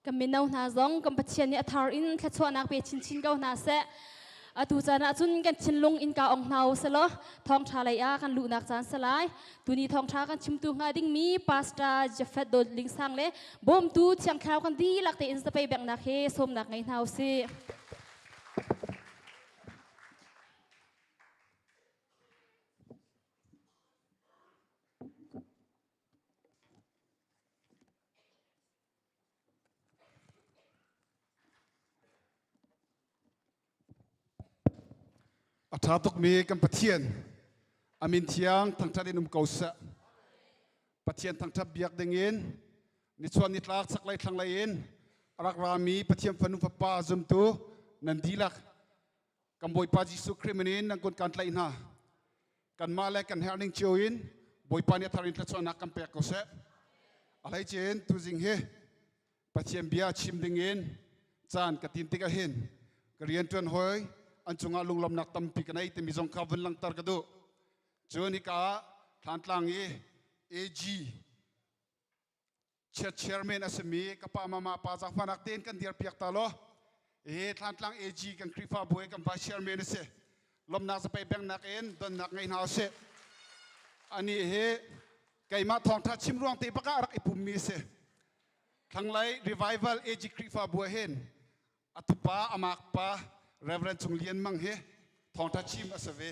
Kan mino hna zong kan Pathian nih a thar in thluachuahnak pe chinchin ko hna seh. Atu caan ah cun kan thinlung innka ong hna u selaw thawngṭha lei ah kan luhnak caan si lai. Tuni thawngṭha kan chimtu hnga dingmi Pastor Jafet Dawt Ling Sang le bawmtu Thiang Thlarau kan dihlak tein zapei benghnak he sawmnak ngei hna u sih. A ṭha tukmi kan Pathian a min thiang thangṭhat in um ko seh. Pathian thangṭhat biak dingin nichuah nitlak chaklei thlanglei in a rak rami Pathian fanu fapa zumtu nan dihlak kan Bawipa Jesuh Khrih min in nan kun kan tlaih hna. Kanmah le kan herh ning cio in Bawipa nih a thar in thluachuahnak kan pek ko seh. A hleice in tuzing hi Pathian bia chim ding in caan ka tin tikah hin ka rianṭuan hawi an cungah lunglawmnak tampi ka nei timi zong kha vun langhter ka duh. Cun hika ah Thlantlang i AG chairman a simi ka pa mama pa zaangfahnak tein kan dir piak ta law hi Thlantlang AG kan Khrihfabu i kan vice chairman a si. Lawmnak zapei bengnak in donnak ngei hna usih. Ani hi keimah thawngṭha chim ruang te bak ah rak i pummi a si. Thlanglei Revival AG Khrihfabu ah hin a tupa amak pa Reverend Cung Lian Mang hi thawngṭha chim a si ve.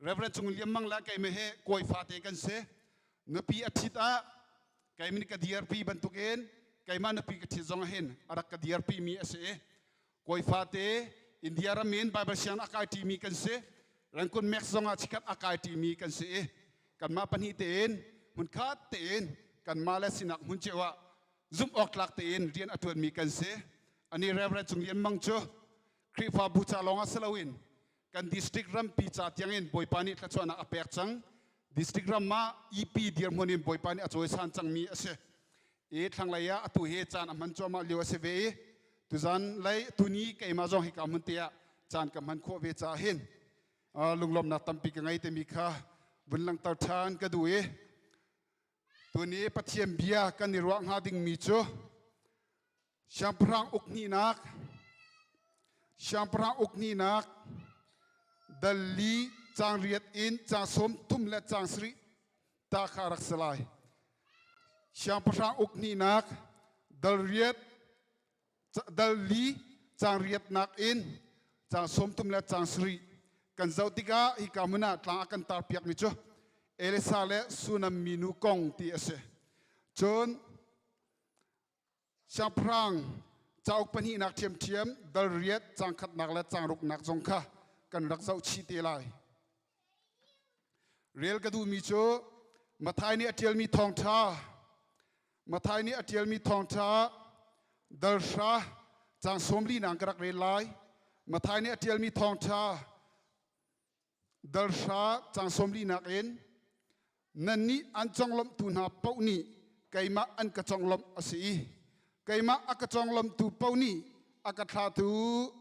Reverend Cung Lian Mang le keimah hi kawi fate kan si. Nupi a ṭhit ah keimah nih ka dirpi bantukin keimah nupi ka ṭhit zong ah hin a rak ka dirpi mi a si i kawi fate India ram in Bible siang a kai ṭimi kan si. Rangoon Max zong ah chikkhat a kai ṭimi kan si i kanmah pahnih tein hmunkhat tein kanmah le sinak hmun cio ah zumh awk tlak tein rian a ṭuanmi kan si. Ani Reverend Cung Lian Mang cu Khrihfabu ca lawng ah si loin kan district rampi ca tiangin Bawipa nih thluachuahnak a pek cang. District ram ah EP dirhmun in Bawipa nih a cawisan cangmi a si. I thlanglei ah atu hi caan a hman cuahmah lio a si ve i tuzan lei tuni keimah zong hika hmun te ah caan ka hman khawh ve caah hin lunglawmhnak tampi ka ngei timi kha vun langhter ṭhan ka duh i tuni Pathian bia kan i ruah hnga dingmi cu Siangpahrang uk hnihnak Siangpahrang uk hnihnak dal li caang riat in caang sawm thum le caang sarih ta kha rak si lai. Siangpahrang uk hnihnak dal riat dal li caang riatnak in caang sawm thum le caang sarih kan zoh tikah hika hmun ah tlang a kan tar piakmi cu Elisa le Sunam minu kong ti a si. Cun Siangpahrang cauk pahnihnak ṭhiamṭhiam dal riat caang khatnak le caang ruknak zong kha kan rak zoh chih te lai. Rel ka duhmi cu Matthai nih a ṭialmi thawngṭha Matthai nih a ṭialmi thawngṭha dal hra caang sawmli nang ka rak rel lai. Matthai nih a ṭialmi thawngṭha Dal hra caang sawmlinak in nannih an conglawmhtu hna paoh nih keimah an ka conglawmh a si i keimah a ka conglawmhtu paoh nih a ka thlatu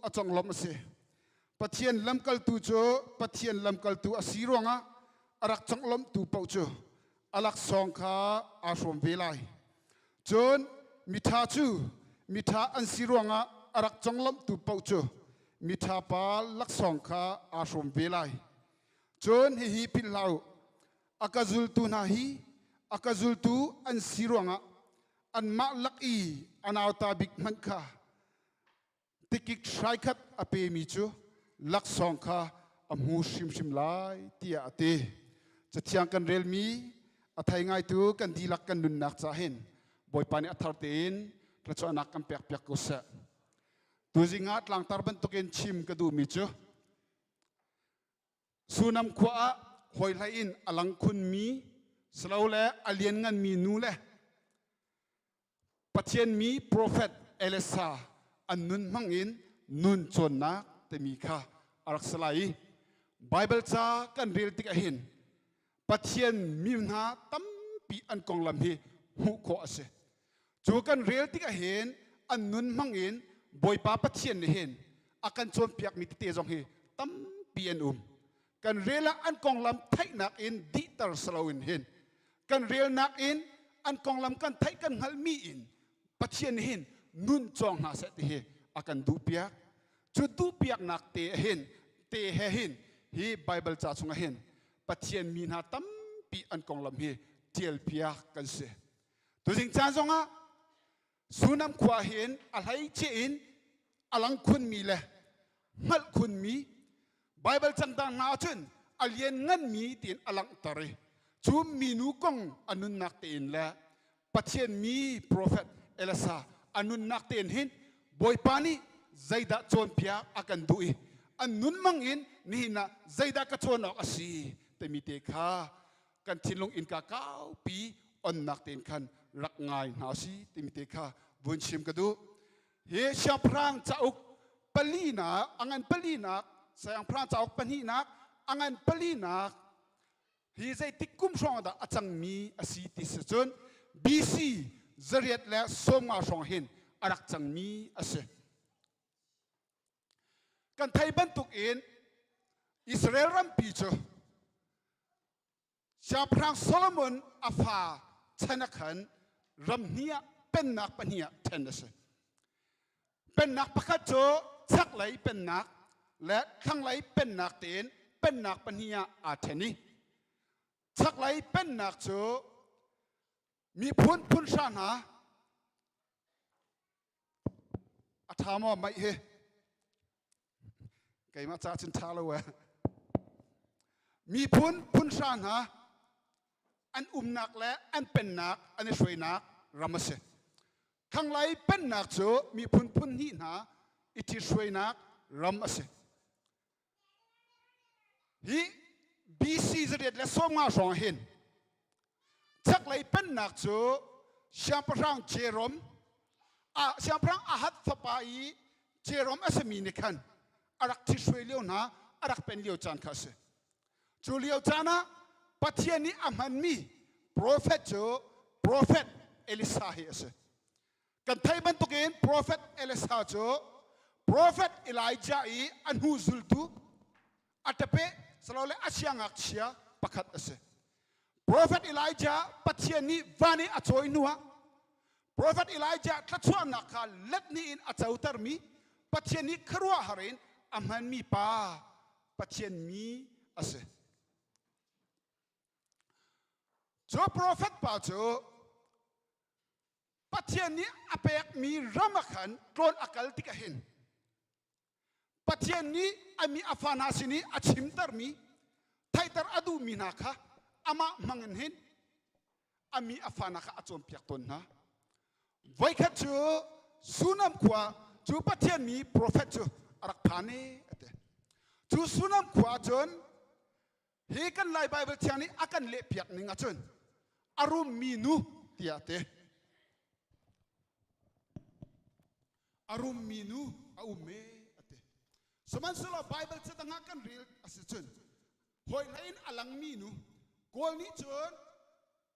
a conglawmh a si. Pathian lamkaltu cu Pathian lamkaltu a si ruangah a rak conglawmhtu paoh cu a laksawng kha aa hrawm ve lai. Cun miṭha cu miṭha an si ruangah a rak conglawmhtu paoh cu miṭha pa laksawng kha aa hrawm ve lai. Cun hihi philh hlah u, a ka zultu hna hi a ka zultu an si ruangah anmah lak i a nauta bik hmanh kha tikik hrai khat a pemi cu laksawng kha a hmu hrimhrim lai tiah a ti. Cathiang kan relmi a thei ngaitu kan dihlak kan nunnak ca hin Bawipa nih a thar tein thluachuahnak kan pek piak ko seh. Tuzing ah tlangtar bantukin chim ka duhmi cu Sunam khua ah hawihlei in a lang khunmi silole a liannganmi nu le Pathian mi profet Elisa an nun hmang in nun cawnnak timi kha a rak si lai i Baibal ca kan rel tik ahhin Pathian mi hna tampi an konglam hi hmuh khawh a si. Cu kan rel tik ahhin an nun hmang in Bawipa Pathian nih hin a kan cawnpiakmi tete zong hi tampi an um. Kan rel ah an konglam theihnak in dihter si loin hin kan relnak in an konglam kan theih kan hngalhmi in Pathian hin nun cawng hna seh ti hi a kan duhpiak. Cu duhpiaknak te hin te he hin hi Bible ca chungah hin Pathian mi hna tampi an konglam hi ṭialpiak kan si. Tuzing caan zongah Sunam khua hin a hleice in a lang khunmi le hngalh khunmi Baibal cangdang hna ahcun a lian nganmi tiin a langhter i cu minu kong a nunnak tein le Pathian mi profet Elisa a nunnak tein hin Bawipa nih zeidah cawnpiak a kan duh i an nun mang in nihin ah zeidah ka cawn awk a si timi te kha kan thinlung innka kaupi onnak tein khan rak ngai hna si timi te kha vun chim ka duh. Hi siangpahrang cauk palinak a ngan palinak siangpahrang cauk pahnihnak a ngan palinak hi zeitik kum hrawng dah a cangmi a si ti si cun BC 850 hrawng hin a rak cangmi a si. Kan thei bantuk in Israel rampi cu Siangpahrang Solomon a fa chan ah khan ram hnih ah pennak pahnih ah ṭhen a si. Pennak pakhat cu chaklei pennak le thlanglei pennak tein pennak pahnih ah aa ṭhen i chaklei pennak cu miphun phun hra hna A ṭha maw maih hi? Keimah ca cun ṭha lo eh. Miphun phun hra hna an umnak le an pennak an i hruainak ram a si. Thlanglei pennak cu miphun phun hnih hna i ṭhithruainak ram a si. Hi BC 850 hrawng hin chaklei pennak cu siangpahrang Jerom ah siangpahrang Ahad fapa i Jerom a simi nih khan a rak ṭhithruai lio hna a rak pen lio caan kha a si. Cu lio caan ah Pathian nih a hmanmi profet cu profet Elisa hi a si. Kan theih bantukin profet Elisa cu profet Elijah i a hnu zultu a ṭape silole a siangngakchia pakhat a si. Profet Elijah Pathian nih van i a cawi hnuah profet Elijah thluachuahnak kha let hnih in a cotermi Pathian nih khuaruahhar in a hmanmi pa Pathian mi a si. Cu profet pa cu Pathian nih a pekmi ram ah khan tlawn a kal tikah hin Pathian nih a mi a fa hna sin i a chimtermi theihter a duhmi hna kha amah hmang in hin a mi a fa hna kha a cawnpiak tawn hna. Voikhat cu Sunam khua cu Pathian mi profet cu a rak phan i a ti. Cu Sunam khua cun Hi kan Lai Baibal thiang nih a kan lehpiak ning ahcun a rummi nu tiah ti. A rummi nu a um e a ti. Sihmanhsehlaw Baibal ca dang ah kan rel a si cun hawi hlei in a langmi nu Kawl nih cun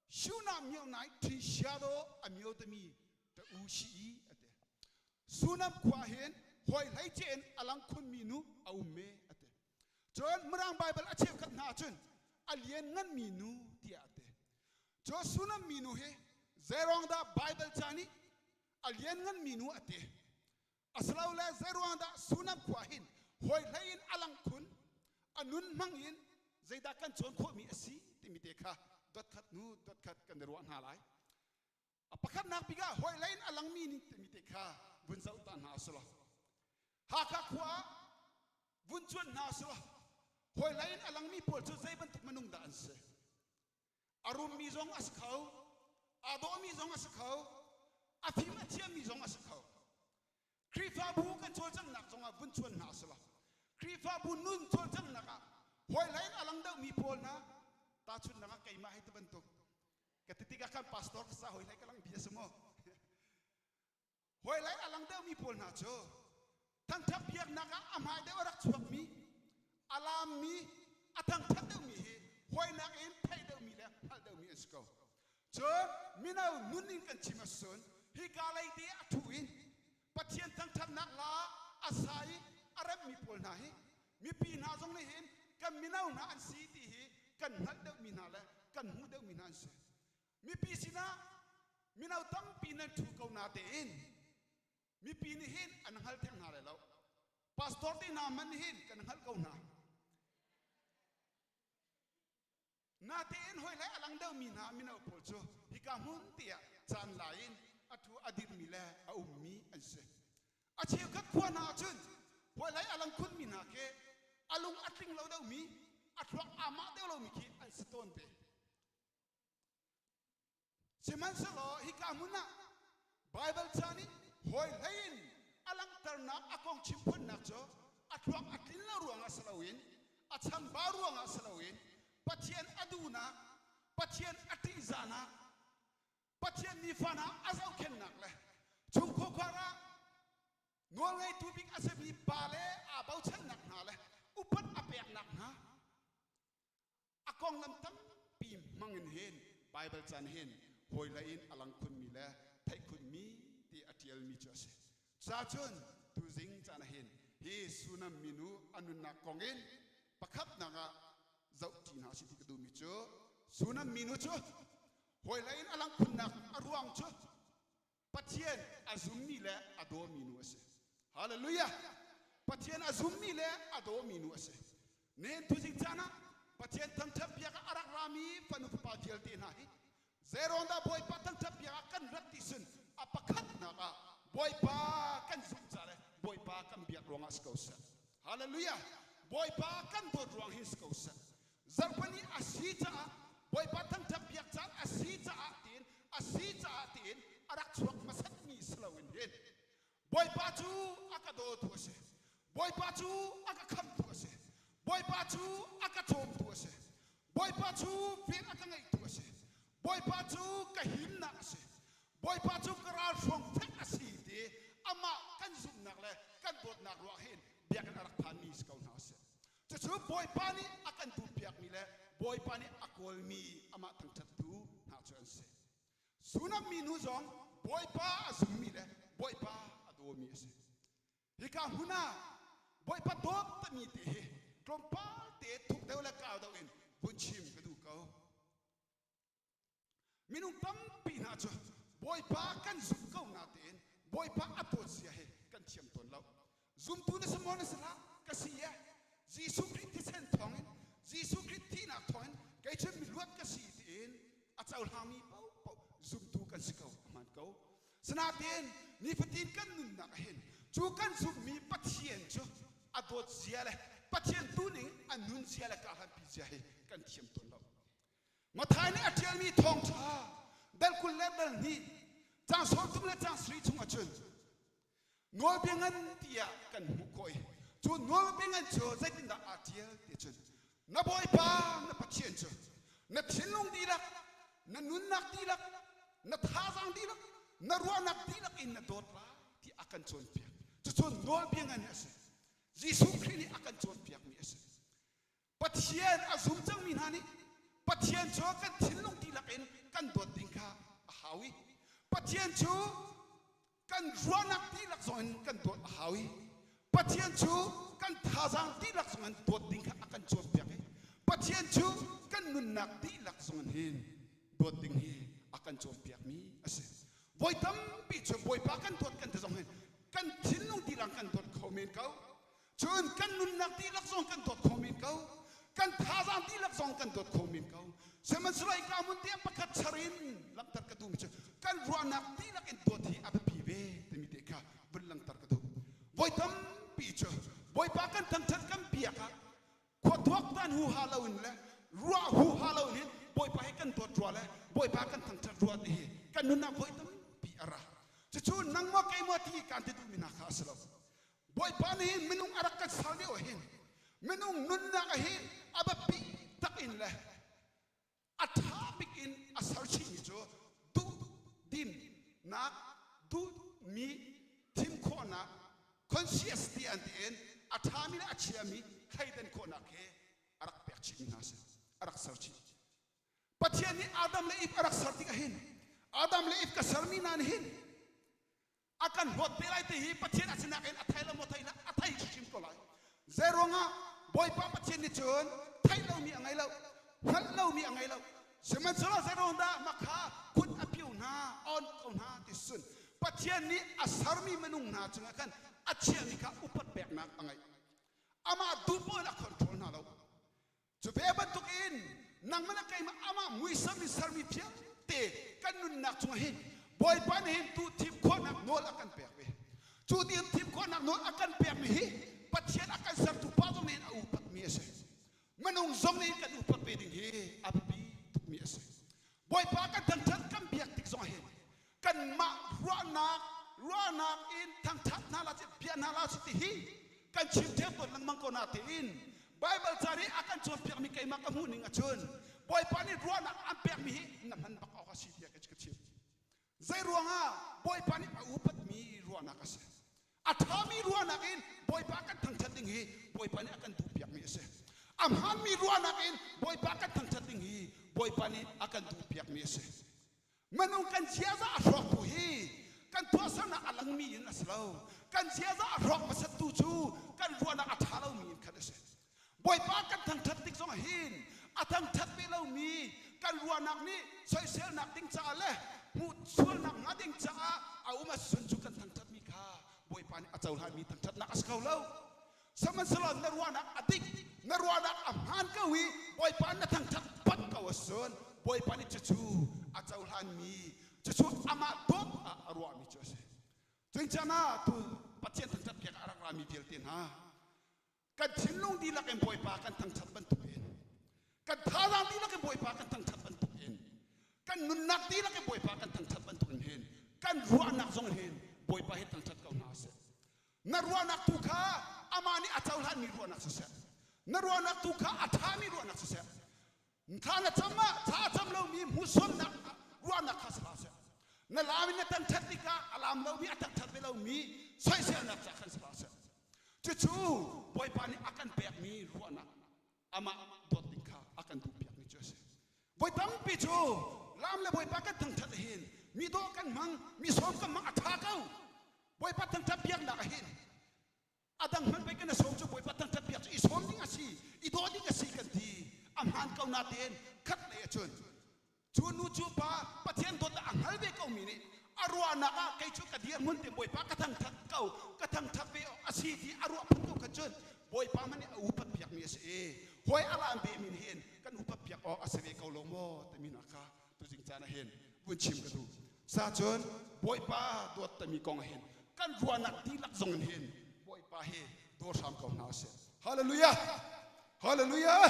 Shuna mio nai thi sia do a mio tami ta u shi i a ti. Sunam khua hin hawi hlei ce in a lang khunmi nu a um e a ti. Cun Mirang Baibal a cheukhat hna ahcun a lian nganmi nu tiah a ti. Cu Sunam minu hi zeiruang dah Baibal ca nih a lian nganmi nu a ti? Asilole zeiruang dah Sunam khua hin hawi hlei in a lang khun, a nun hmang in zeidah kan cawn khawhmi a si timi te kha dotkhat hnu dotkhat kan i ruah hna lai. A pakhatnak bik ah hawi lei in a langmi ning timi te kha vun zoh ta hna usulaw. Hakha khua ah vun cuan hna usulaw hawi lei in a langmi pawl cu zei bantuk minung dah an si? A rummi zong a si kho, aa dawhmi zong a si kho, a fim a thiammi zong a si kho. Khrihfabu kan cawlcanghnak zongah vun chuan hna usulaw Khrihfabu nun cawlcanghnak ah hawi lei in a lang deuhmi pawl hna tahchunhnak ah keimah hei ti bantuk ka ti tikah khan pastor ka sa hoi hlei ka lang bi a si maw hoi lai a lang deuhmi pawl hna cu thangṭhat biaknak ah a hmai deuh a rak chuakmi a laammi a thangṭhat deuhmi hi hawinak in theih deuhmi le hngalh deuhmi an si ko cun mino nun in kan chim ahcun hika lei te a ṭhu in Pathian thangṭhatnak la a sa i a remmi pawl hna hi mipi hna zong nih hin kan mino hna an si ti hi kan hngalh deuhmi hna le kan hmuh deuhmi hna an si. Mipi sinah mino tampi nan ṭhu ko na tein. Mipi nih hin an hngal theng hna lai lo. Pastor te hna man hin kan hngalh ko hna. Natein hoi lai a lang deuhmi hna mino pawl cu hika hmun te ah caan la in a thu a dirmi le a ummi an si. A cheukhat khua hna ahcun hawi lai a lang khunmi hna khi a lung a tling lo deuhmi, a thluak aa mah deuh lomi khi an si tawn ve. Sihmanhsehlaw hika hmun ah Baibal ca nih hawi hlei in a langhternak a kong chimphunnak cu a thluak a tlin lo ruangah si loin a chambau ruangah si loin Pathian a duhnak, Pathian a ṭihzahnak, Pathian nifa hna a zohkhenhnak le chungkhar ah nawlngeitu bik a simi pa le aa bochannak hna le upat a peknak hna a konglam tampi hmang in hin Baibal caan hin hawilei in a lang khunmi le theih khunmi ti a ṭialmi cu a si. Cacun tuzing caan ah hin hi Sunam minu a nunnak kong in pakhatnak ah zohṭi hna si ti ka duhmi cu Sunam minu cu hawilei in a lang khunnak a ruang cu Pathian a zummi le a dawmi nu a si. Hallelujah! Pathian a zummi le a dawmi nu a si. Nen tuzing caan ah Pathian thangṭhat biak ah a rak rami fanu fapa vialte hna hi zeiruang dah Bawipa thangṭhat biak ah kan rat ti sun a pakhatnak ah Bawipa kan zumh ca le Bawipa kan biak ruangah si ko seh. Hallelujah! Bawipa kan dawt ruang hin si ko seh. Zarhpini a si caah Bawipa thangṭhat biak caan a si caah tiin a si caah tiin a rak chuak hmasatmi si loin hin Bawipa cu a ka dawtu a si. Bawipa cu a ka khamtu a si. Bawipa cu a ka cawmtu a si. Bawipa cu vel a ka ngeihtu a si. Bawipa cu ka himnak a si. Bawipa cu ka ralhruang fek a si ti amah kan zumhnak le kan dawtnak ruah hin biakinn a rak phanmi si ko hna sih. Cucu Bawipa nih a kan duhpiakmi le Bawipa nih a kawlmi amah thangṭhattu hna cu an si. Sunam minu zong Bawipa a zummi le Bawipa a dawmi a si. Hika hmun ah Bawipa dawt timi te hi tlawmpal te thuk deuh le kau deuh in vun chim ka duh ko. Minung tampi hna cu Bawipa kan zumh ko natein Bawipa a dawt zia hi kan thiam tawn lo. Zumtu na si maw na si hlah? Ka si e. Jesuh Khrih thisen thawngin Jesuh Khrih thihnak thawngin kei cu miluat ka si tiin a cohlangmi paohpaoh zumtu kan si ko a hmaan ko. Sinain nifatin kan nunnak ah hin cu kan zumhmi Pathian cu a dawt zia le Pathian tuning a nun zia le karhlanpi zia hi kan thiam tawn lo. Matthai nih a ṭialmi thawngṭha dal 20 le dal 2 caang 30 le caang sarih chung ahcun nawlbia ngan tiah kan hmuh khawh i cu nawlbia ngan cu zeitindah aa ṭial ti cun na Bawipa na Pathian cu na thinlung dihlak na nunnak dihlak na thazaang dihlak na ruahnak dihlak in na dawt lai ti a kan cawnpiak. Cucu nawlbia ngan a si. Jesuh Khrih nih a kan cawnpiakmi a si. Pathian a zum cangmi hna nih Pathian cu kan thinlung dihlak in kan dawt ding kha a hau i Pathian cu kan ruahnak dihlak zong in kan dawt a hau i Pathian cu kan thazaang dihlak zong in dawt ding kha a kan cawnpiak i Pathian cu kan nunnak dihlak zong in hin dawt ding hi a kan cawnpiakmi a si. Voi tampi cu Bawipa kan dawt kan ti zong hin kan thinlung dihlak kan dawt kho men ko. Cun kan nunnak dihlak zong kan dawt kho men ko. Kan thazaang dihlak zong kan dawt kho men ko. Sihmanhsehlaw hika hmun te pakhat char in langhter ka duhmi cu kan ruahnak dihlak in dawt hi a biapi ve timi te kha vun langhter ka duh. Voi tampi cu Bawipa kan thangṭhat kan biak ah khua tuaktan huha loin le ruah huha loin hin Bawipa hi kan dawt rua le Bawipa kan thangṭhat rua ti hi kan nunnak voi tampi a ra. Cucu nang maw kei maw ti kan ti duhmi hna kha a si lo. Bawipa nih hin minung a rak kan ser lio hin minung nunnak ah hin a biapi tak in le a ṭha bik in a ser chihmi cu duh dimnak duhmi thim khawhnak conscious ti an ti in a ṭhami le a chiami thleidan khawhnak hi a rak pek chihmi hna a si a rak ser chih. Pathian nih Adam le Eve a rak ser tikah hin Adam le Eve ka sermi hna nih hin a kan hlawt te lai ti hi Pathian a sinak in a thei lo maw thei hlah a thei hrimhrim ko lai. Zeiruangah Bawipa Pathian nih cun theih lomi a ngei lo hngalh lomi a ngei lo sihmanhsehlaw zeiruang dah mah kha kut a pio hna on ko hna ti sun. Pathian nih a sermi minung hna cungah khan a chiahmi kha upat peknak a ngeih. Amah duh paoh in a control hna lo. Cu ve bantukin nangmah le keimah amah muisam in sermi vialte kan nunnak cungah hin Bawipa nih hin tu thim khawhnak nawl a kan pek ve. Cu ti thim khawhnak nawl a kan pekmi hi Pathian a kan sertu pa zong nih a upatmi a si. Minung zong nih kan upat ve ding hi a biapi tukmi a si. Bawipa kan thangṭhat kan biak tik zong hin kanmah ruahnak ruahnak in thangṭhat hna la bia hna la ti hi kan chim ṭheu tawn lengmang ko na tein Bible ca nih a kan cawnpiakmi keimah ka hmuh ning ahcun Bawipa nih ruahnak an pekmi hi na hman bak awk a si tiah ka chim. Zei ruangah Bawipa nih a upatmi ruahnak a si. A ṭhami ruahnak in Bawipa kan thangṭhat ding hi Bawipa nih a kan duhpiakmi a si. A hmaanmi ruahnak in Bawipa kan thangṭhat ding hi Bawipa nih a kan duhpiakmi a si. Minung kan ziaza a hrawktu hi kan tuahsernak a langmi in a si lo. Kan ziaza a hrawk hmasattu cu kan ruahnak a ṭha lomi in khan a si. Bawipa kan thangṭhat tik zongah hin a thangṭhat ve lomi kan ruahnak nih soiselnak ding caah le hmuh sualnak hnga ding caah a um ahcun cu kan thangṭhatmi kha Bawipa nih a cohlanmi thangṭhatnak a si kho lo. Sihmanhsehlaw na ruahnak a dik, na ruahnak a hmaan ko i Bawipa na thangṭhat bat ko ahcun Bawipa nih cucu a cohlanmi, cucu amah dawt ah a ruahmi cu a si. Cuncang ah tu Pathian thangṭhat piak a rak rami vialte hna kan thinlung dihlak in Bawipa kan thangṭhat bantukin kan thazaang dihlak in Bawipa kan thangṭhat bantukin kan nunnak dihlak in Bawipa kan thangṭhat bantukin hin kan ruahnak zong hin Bawipa hi thangṭhat ko hna seh. Na ruahnak tu kha amah nih a cohlanmi ruahnak siseh, na ruahnak tu kha a ṭhami ruahnak siseh, thla na cam ah thla a cam lomi hmuhsuannak ruahnak kha si hlah seh. Na lam in na thangṭhat tikah a lam lomi a thangṭhat ve lomi soiselnak ca khan si hlah seh. Cucu Bawipa nih a kan pekmi ruahnak amah dawt ding kha a kan duhpiakmi cu a si. Voi tampi cu lam le Bawipa kan thangṭhat hin mi dawh kan hmang, mi sawm kan hmang a ṭha ko. Bawipa thangṭhat biaknak ah hin a dang hmanh pei kan i sawm cu Bawipa thangṭhat biak cu i sawm ding a si, i dawh ding a si kan ti. A hmaan ko natein khat lei ahcun Cu nu cu pa Pathian dawtnak a hngal ve komi nih a ruahnak ah kei cu ka dirhmun te Bawipa ka thangthat ko ka thangthat ve awk a si ti a ruah phun ko kha cun Bawipa hmanh nih a upat piakmi a si i hawi a laan ve mi nih hin kan upat piak awk a si ve ko lo maw timi hna kha tuzing caan ah hin vun chim ka duh. Sa cun Bawipa dawt timi kong ah hin kan ruahnak dihlak zong in hin Bawipa hi daw hram ko hna usih. Hallelujah! Hallelujah!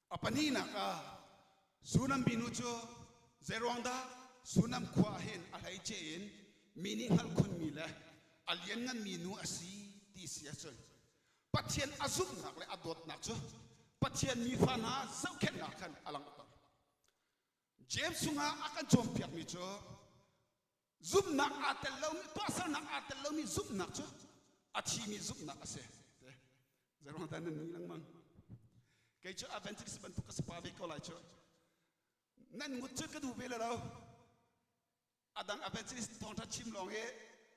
A pahnihnak ah Sunam minu cu zeiruang dah Sunam khua ah hin a hleice in mi nih hngalh khunmi le a liannganmi nu a si ti si ahcun Pathian a zumhnak le a dawtnak cu Pathian mifa hna zohkhenhnak khan a langhter. James chungah a kan cawnpiakmi cu zumhnak aa tel lomi tuahsernak aa tel lomi zumhnak cu a thimi zumhnak a si. Zeiruang dah nan ni lengmang? Kei cu Adventist bantuk ka si pa ve ko lai cu. Nan ngut cu ka duh ve le lo. A dang Adventist thawngṭha chim lawng hi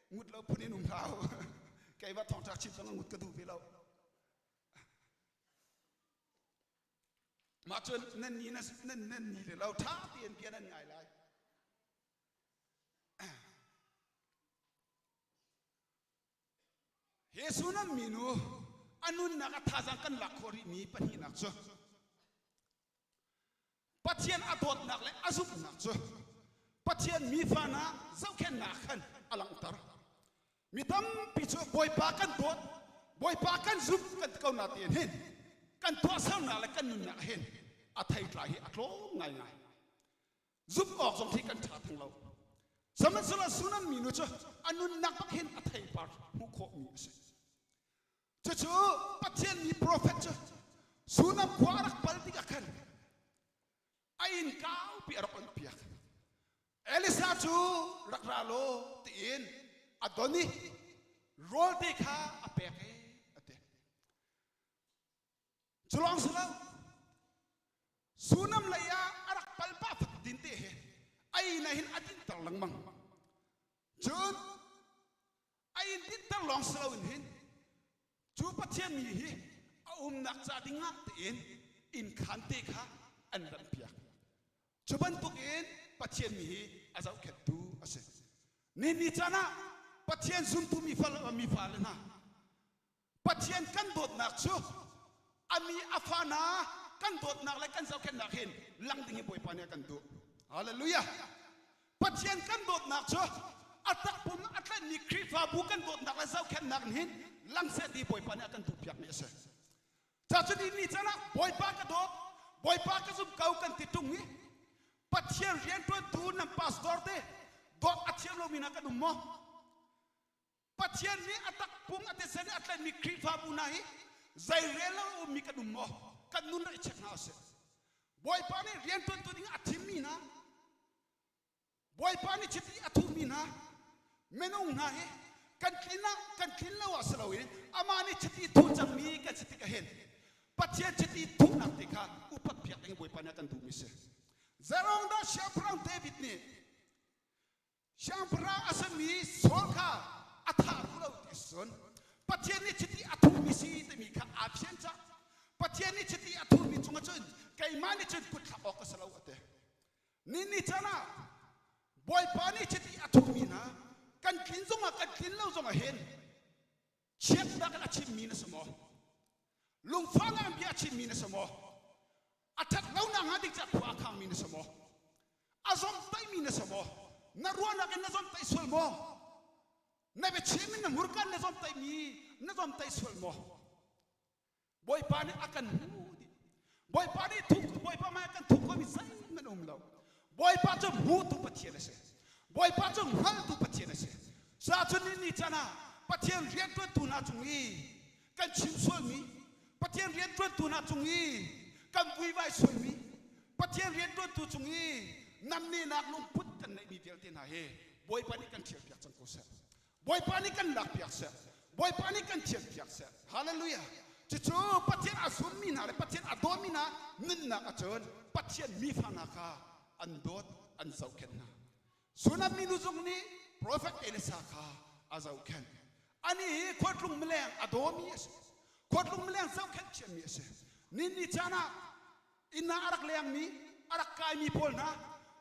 ngut lo phun in um hlah u. Keimah thawngṭha chim zong ngut ka duh ve lo. Mah cun nan ni nan nan ni le lo ṭha tein bia nan ngai lai. Jesuh nan minu a nunnak a thazaang kan lak khawh rihmi pahnihnak cu Pathian a dawtnak le a zumhnak cu Pathian mifa hna zohkhenhnak khan a langhter. Mi tampi cu Bawipa kan dawt, Bawipa kan zumh kan ti ko na tiin hin kan tuahsernak le kan nunnak hin a theitlai hi a tlawm ngaingai. Zumh awk zong hi kan ṭha theng lo. Sihmanhsehlaw Sunam minu cu a nunnak bak hin a theipar hmuh khawhmi a si. Cucu Pathian mi profet cu Sunam khua a rak pal tikah khan a inn kaupi a rak onpiak. Elisa cu rak ra law tiin a don i rawl te kha a pek i a ti. Cu lawng si lo, Sunam lei ah a rak pal pah fak din te he a inn ah hin a dinter. lengmang. Cun a inn dinhter lawng si loin hin cu Pathian mi hi a umnak ca dingah tiin inn khaan te kha an remhpiak. Cu bantukin Pathian mi hi a zohkhenhtu a si. Ni ni caan ah Pathian zumtu mi fale hna Pathian kan dawtnak cu a mi a fa hna kan dawtnak le kan zohkhenhnak hin lang ding hi Bawipa nih a kan duh. Hallelujah. Pathian kan dawtnak cu a takpum a tlanhmi Khrihfabu kan dawtnak le zohkhenhnak hin lang seh ti Bawipa nih a kan duhpiakmi a si. Cacun ni caan ah Bawipa ka dawt, Bawipa ka zumh ko kan ti ṭung i Pathian rianṭuantu nan pastor te dawt a thiam lomi hna kan um maw? Pathian nih a takpum a thisen a tlenmi Khrihfabu hna hi zei rel lo a ummi kan um maw? Kan nun rak i check hna usih. Bawipa nih rianṭuantu ding a thimmi hna, Bawipa nih chiti a thuhmi hna, minung hna hi kan tlin ah kan tlin lo ah si loin amah nih chiti thuh cangmi kan si tik ahhin Pathian chiti thuhnak te kha upat piak ding Bawipa nih a kan duhmi si. Zeirong dah Siangpahrang David nih Siangpahrang a simi Saul kha a thah duh lo ti cun Pathian nih chiti a thuhmi si timi kha aa fian cah. Pathian nih chiti a thuhmi cungah cun keimah nih cun kut thlak awk ka si lo a ti. Ni ni caan ah Bawipa nih chiti a thuhmi hna kan tlin zongah kan tlin lo zongah hin chiatnak in a chimmi na si maw? Lungfahnak in bia a chimmi na si maw? A ṭhat lonak hnga ding caah khua a khangmi na si maw? A zomhtaihmi na si maw? Na ruahnak in na zomhtaih sual maw? Na biachim in na hmurka in na zomhtaihmi na zomhtaih sual maw? Bawipa nih a kan hmu dih. Bawipa nih thuk Bawipa hmai kan thuk komi zeihmanh um lo. Bawipa cu hmutu Pathian a si. Bawipa cu hngaltu Pathian a si. Sa cun ni ni caan ah Pathian rianṭuantu hna cung i kan chim sualmi, Pathian rianṭuantu hna cung i kan vuivai sualmi, Pathian rianṭuantu cung i namnehnak lungput kan neihmi vialte hna hi Bawipa nih kan ṭhialpiak cang ko seh. Bawipa nih kan lakpiak seh. Bawipa nih kan thianpiak seh. Hallelujah. Cucu Pathian a zummi hna le Pathian a dawmi hna nunnak ahcun Pathian mifa hna kha an dawt, an zohkhenh hna. Sunam minu zong nih Prophet Elisa kha a zohkhenh. Ani hi khuatlung mileng a dawmi a si. Khuatlung mileng zohkhenh thiammi a si. Ni ni caan ah inn ah a rak lengmi a rak kaimi pawl hna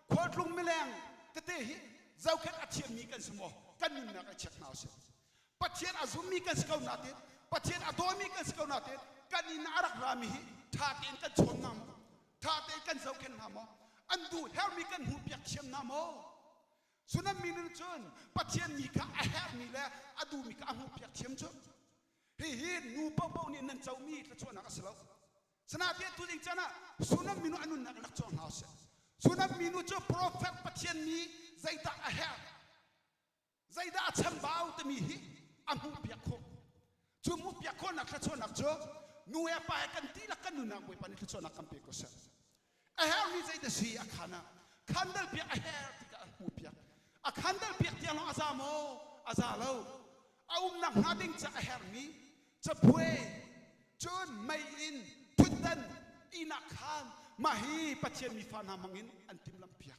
khualtlung mileng tete hi zohkhenh a thiammi kan si maw kan nunnak i check hna usih Pathian a zummi kan si ko nain Pathian a dawmi kan si ko nain kan inn ah a rak rami hi ṭha tein kan chawn hna maw ṭha tein kan zohkhenh hna maw an duh herhmi kan hmuhpiak thiam hna maw Sunam mi nih cun Pathian mi kha a herhmi le a duhmi kha a hmuhpiak thiam cu hihi nu paohpaoh nih nan comi thluachuahnak a si lo Sinain tu ding caan ah Sunam minu a nunnak rak cawng hna usih. Sunam minu cu prophet Pathian mi zeidah a herh, zeidah a chambau timi hi a hmuhpiak khawh. Cu hmuhpiak khawhnak thluachuahnak cu nu he pa he kan dihlak kan nunnak Bawipa nih thluachuahnak kan pe ko seh. A herhmi zeidah si a khan ah khandal piak a herh tikah a hmuhpiak. A khandal piak tiang lawng a za maw? A za lo. A umnak hnga ding ca a herhmi cabuai cun meiinn thutdan ihnak khaan mah hi Pathian mifa hna hmangin an timhlamh piak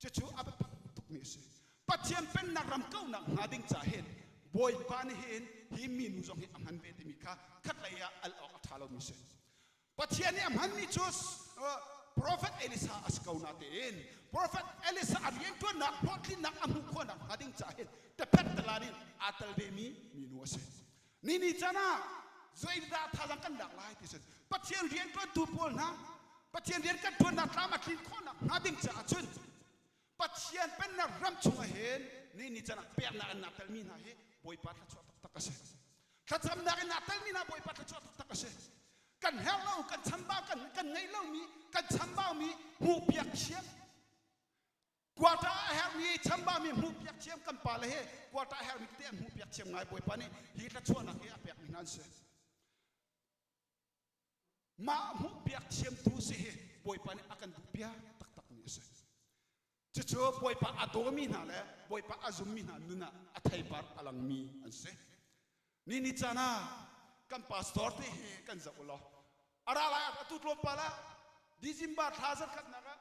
cucu a biapi tukmi a si Pathian pennak ram kaunak hnga ding ca hin Bawipa nih hin hi minu zong hi a hman ve timi kha khatlei ah al awk a ṭha lomi si Pathian nih a hmanmi cu Prophet Elisa a si ko natein Prophet Elisa a rianṭuannak hlawhtlinnak a hmuh khawhnak hnga ding caah hin tephet talan in aa tel vemi minu a si. Ni ni caan ah zeidah thazaang kan lak lai ti cun Pathian rianṭuantu pawl hna Pathian rian kan ṭuannak tlam a tlin khawhnak hnga ding caah cun Pathian pennak ram chungah hin ni ni caan ah peknak in naa telmi hna hi Bawipa thluachuah taktak a si. Thlacamnak in naa telmi hna Bawipa thluachuah taktak a si. Kan herh lo, kan chambau, kan, kan ngeih lomi, kan chambaumi hmuhpiak thiam. Quarter a herhmi chambaumi hmuhpiak thiam kan pale he quarter a herhmi tete an hmuhpiak thiam ngai Bawipa nih hi thluachuahnak hi a pekmi hna an si. Mah hmuhpiak thiamtu si hi Bawipa nih a kan duhpiak taktakmi a si. Cucu Bawipa a dawmi hna le Bawipa a zummi hna nun ah a theipar a langmi an si. Ni ni caan ah kan pastor te hi kan zoh law a ra lai atu tlawmpal ah December thla zarkhatnak ah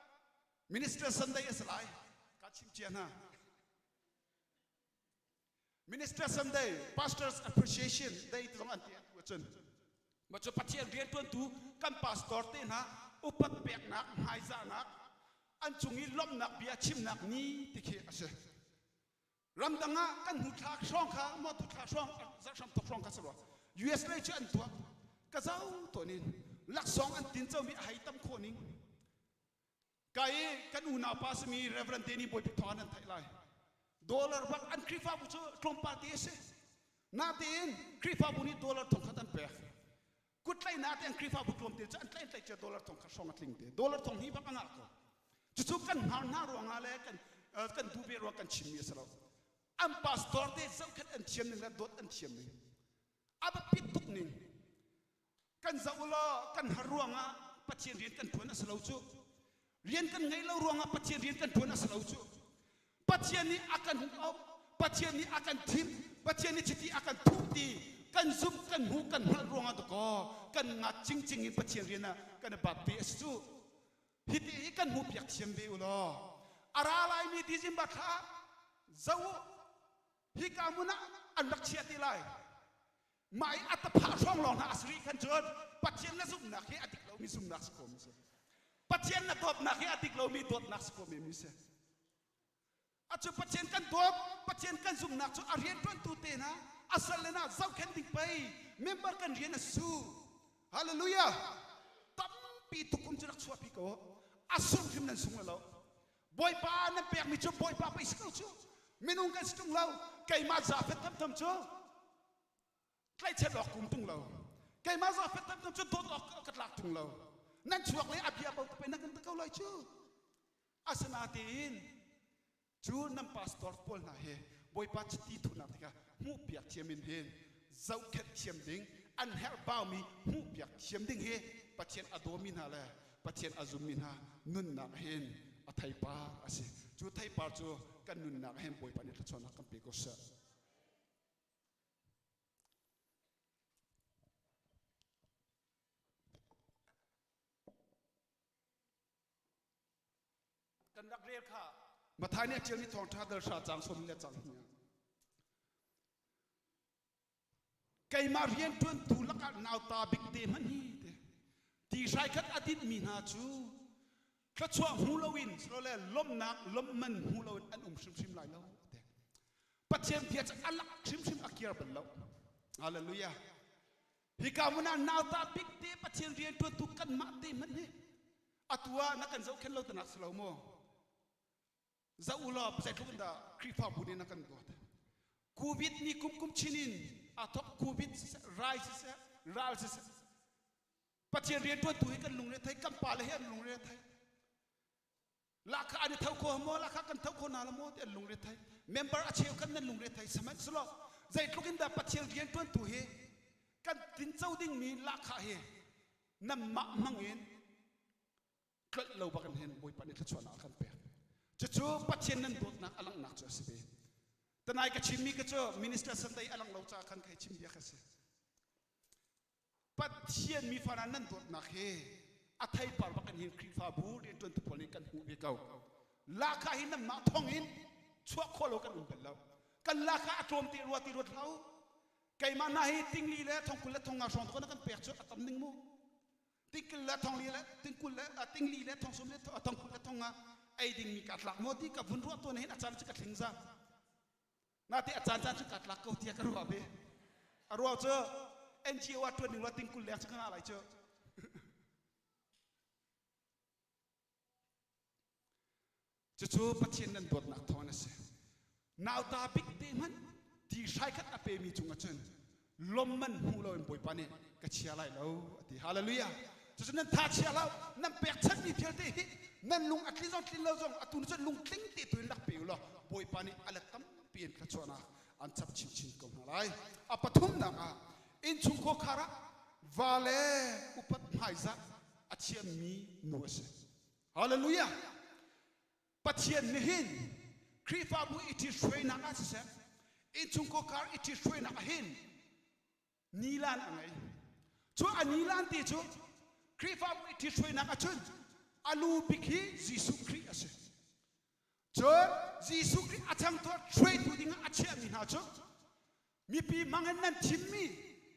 Minister Sunday a si lai. chim cia hna. Minister Sunday, Pastors Appreciation Day ti zong an ti atu ahcun. Ma cu Pathian riantuantu kan pastor te hna upat peknak, hmaizahnak, an cung i lawmhnak bia chimnak ni ti khi a si. Ramdang ah kan hnu thla hrawng kha maw tu thla hrawng zarh hram thok hrawng kha si rua. US lei cu an tuah. Ka zau tawn in laksawng an tin comi a hei tam khawh ning. Ka i kan unau pa simi Reverend Danny Bawi Thawng an theih lai. Dollar bak an Khrihfabu cu tlawmpal te a si. Natein Khrihfabu nih dollar thongkhat an pek. Kuttlaihnak te an Khrihfabu tlawmte cu an tlaih tlaih cia dollar thongkhat hrawng a tling te. Dollar thong hnih bak a ngah ko. Cucu kan hnar hna ruangah le kan kan duh ve ruang kan chimmi a si lo. An pastor te zohkhenh an thiam ning le dawt an thiam ning. A biapit tuk ning. Kan zoh law kan har ruangah Pathian rian kan ṭuan a si lo cu. Rian kan ngeih lo ruangah Pathian rian kan ṭuan a si lo cu. Pathian nih a kan auh, Pathian nih a kan thim, Pathian nih chiti a kan thuh ti kan zumh, kan hmuh, kan hngalh ruangah dakaw kan ngat cingcing in Pathian rian ah kan i bat ve a si cu. Hiti hi kan hmuh piak thiam ve u law a ra laimi December thla ah zo u hika hmun ah an rak chia te lai. Mah i a taphah hrawng lawng hna a si rih khan cun Pathian na zumhnak hi a dik lomi zumhnak si ko mi si. Pathian na dawtnak hi a dik lomi dawtnak si ko mi si. Acu Pathian kan dawt, Pathian kan zumhnak cu a rianṭuantu te hna, a sal le hna zohkhenh ding pei member kan rian a su. Hallelujah! Tampi tukum cu rak chuahpi ko. A sung hrim nan sung lo. Bawipa nan pekmi cu Bawipa pei si ko cu. Minung kan si ṭung lo. Keimah zafet thamtham cu tlaihchiat awk kum tung lo keimah zafet thamtham cu dawt awk ka tlak tung lo nan chuak le a bia bo te nan kan ko lai cu asinatein cu nan pastor pawl hna he bawipa chiti thuhnak tikah hmuh piak thiam in hin zohkhenh thiam ding an herh baumi hmuh piak thiam ding hi Pathian a dawmi hna le Pathian a zummi hna nunnak hin a theipar a si cu theipar cu kan nunnak hin Bawipa nih thluachuahnak kan pe ko seh. Kan rak rel kha Mathai nih a ṭialmi thawngṭha dal hra caang sawm le cang hnih keimah rianṭuantu lakah nauta bik te hmanh hi te ti hrai khat a dinhmi hna cu thluachuah hmu loin silole lawmhnak lawmhman hmu loin an um hrimhrim lai lo te Pathian bia cu a lak hrimhrim a kiar bal lo. Hallelujah. Hika hmun ah nauta bik te Pathian rianṭuantu kanmah te hmanh hi atu ah na kan zohkhenh lo tanak si lo maw? Zoh u law zeitluk in dah Khrihfabu nih na kan dawt. Covid ni kum kum chin in aa thawk Covid siseh, rai siseh, ral siseh. Pathian rianṭuantu hi kan lungre thei, kan pale hi an lungre thei. Lahkhah an i tho kho maw lahkhah kan tho kho hna lo maw ti an lungre thei member a cheu kan nan lungre thei sihmanhsehlaw zeitluk in dah Pathian rianṭuantu hi kan tinco dingmi lahkhah hi nanmah hmang in tlolh lo bak in hin Bawipa nih thluachuahnak a kan pek cucu Pathian nan dawtnak a langhnak cu a si ve tanai ka chimmi ka cu minister Sunday a lang lo caah khan kai chim bia kha si Pathian mi fana nan dawtnak hi a theipar bak in hin Khrihfabu rianṭuantu pawl nih kan hmuh ve ko. Lahkhah hi nanmah thawng in chuah khawh lo kan um bal lo. Kan lahkhah a tlawm te rua ti ruat hlah u. Keimah hna hi tingli le thongkul le thongnga hrawng tu kan pek cu a tam ning mu. Tingkil le thongli le tingkul le tingli le thongsum le thongkul le thongnga ei ding mi ka tlak maw ti ka vun ruah tawn hin a caan cu ka thling za. Nate a caan caan cu ka tlak ko tiah ka ruah ve. A ruah cu NGO ah ṭuan ning lo tingkul leng cu ka ngah lai cu. Cucu Pathian nan dawtnak thawng a si. Nauta bik te hmanh ti hrai khat a pemi cungah cun lawmman hmu loin Bawipa nih ka chia lai lo a ti. Hallelujah. Cucu nan tha chia lo, nan pekchanhmi vialte hi nan lung a tlin zong tlin lo zong atu cun lungtling te tu in rak pe u law Bawipa nih a let tampi in thluachuahnak an chap chinchin ko hna lai. A pathumnak ah innchung khuakhar ah va le upat hmaizah a thiammi nu a si. Hallelujah. Pathian nih hin Khrihfabu i ṭhithruainak ah siseh, innchungkhar i ṭhithruainak ah hin nilan a ngei. Cu a nilan ti cu Khrihfabu i ṭhithruainak ah cun a lu bik hi Jesuh Khrih a si. Cun Jesuh Khrih a changtu hruaitu ding ah a chiahmi hna cu mipi hmangin nan thimmi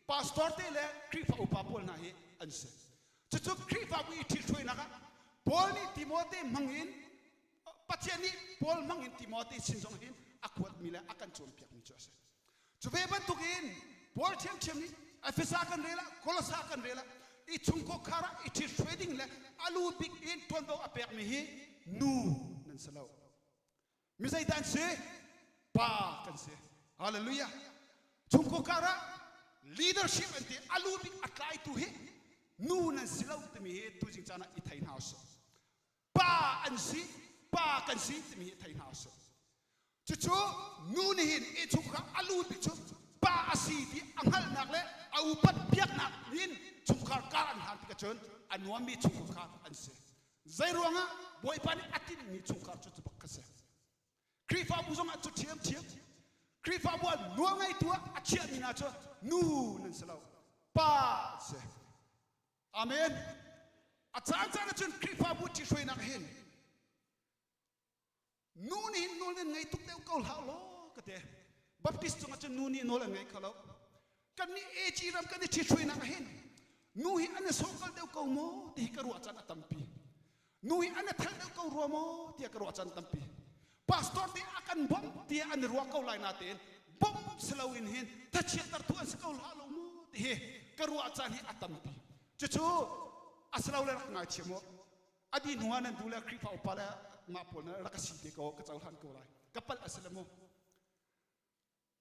pastor te le Khrihfa upa pawl hna hi an si. Cucu Khrihfabu i ṭhithruainak ah Paul nih Timote hmangin Pathian nih Paul hmangin Timote sin zong hin a kuatmi le a kan cawnpiakmi cu a si. Cu ve bantukin Paul ṭhiamṭhiam nih Efesa kan rel ah Kolosa kan rel ah i chungkhar khar ah i ṭhithruai ding le a lu bik in ṭuanvo a pekmi hi nu nan si lo. Mi zeidah an si? Pa kan si. Hallelujah. Chungkhar kar ah leadership an ti a lu bik a tlaitu hi nu nan si lo timi hi tuzing caan ah i thei hna usih. Pa an si, pa kan si timi hi thei hna usih. Cucu nu nih hin innchungkhar a lu bik cu pa a si ti a hngalhnak le a upat biaknak in chungkhar kar an hlan tikah cun a nuammi chungkhar an si. Zei ruangah Bawipa nih a tinhmi chungkhar cu cu bak kha si. Khrihfabu zongah cu ṭhiamṭhiam. Khrihfabu ah nawlngeitu ah a chiahmi hna cu nu nan si lo, pa an si. Amen. A caan caan ahcun Khrihfabu ṭhihruainak hin Nu nih hin nawl nan ngei tuk deuh ko hlah law ka ti. Baptist cungah cun nu nih nawl an ngei kho lo. Kan nih AG ram kan i ṭhithruainak ah hin nu hi an i sawhkal deuh ko maw ti hi ka ruah caan a tampi. Nu hi an i thelh deuh ko rua maw tiah ka ruah caan tampi. Pastor nih a kan bawmh tiah an i ruah ko lai natein bawmh si loin hin thachiattertu an si ko hlah lo maw ti hi ka ruah caan hi a tampi. Cucu a si lo le rak ngaithiam u. A dih hnu ah nan duh le Khrihfa upa le mah pawl na rak ka si te ko ka cohlan ko lai. Ka palh a si le mu.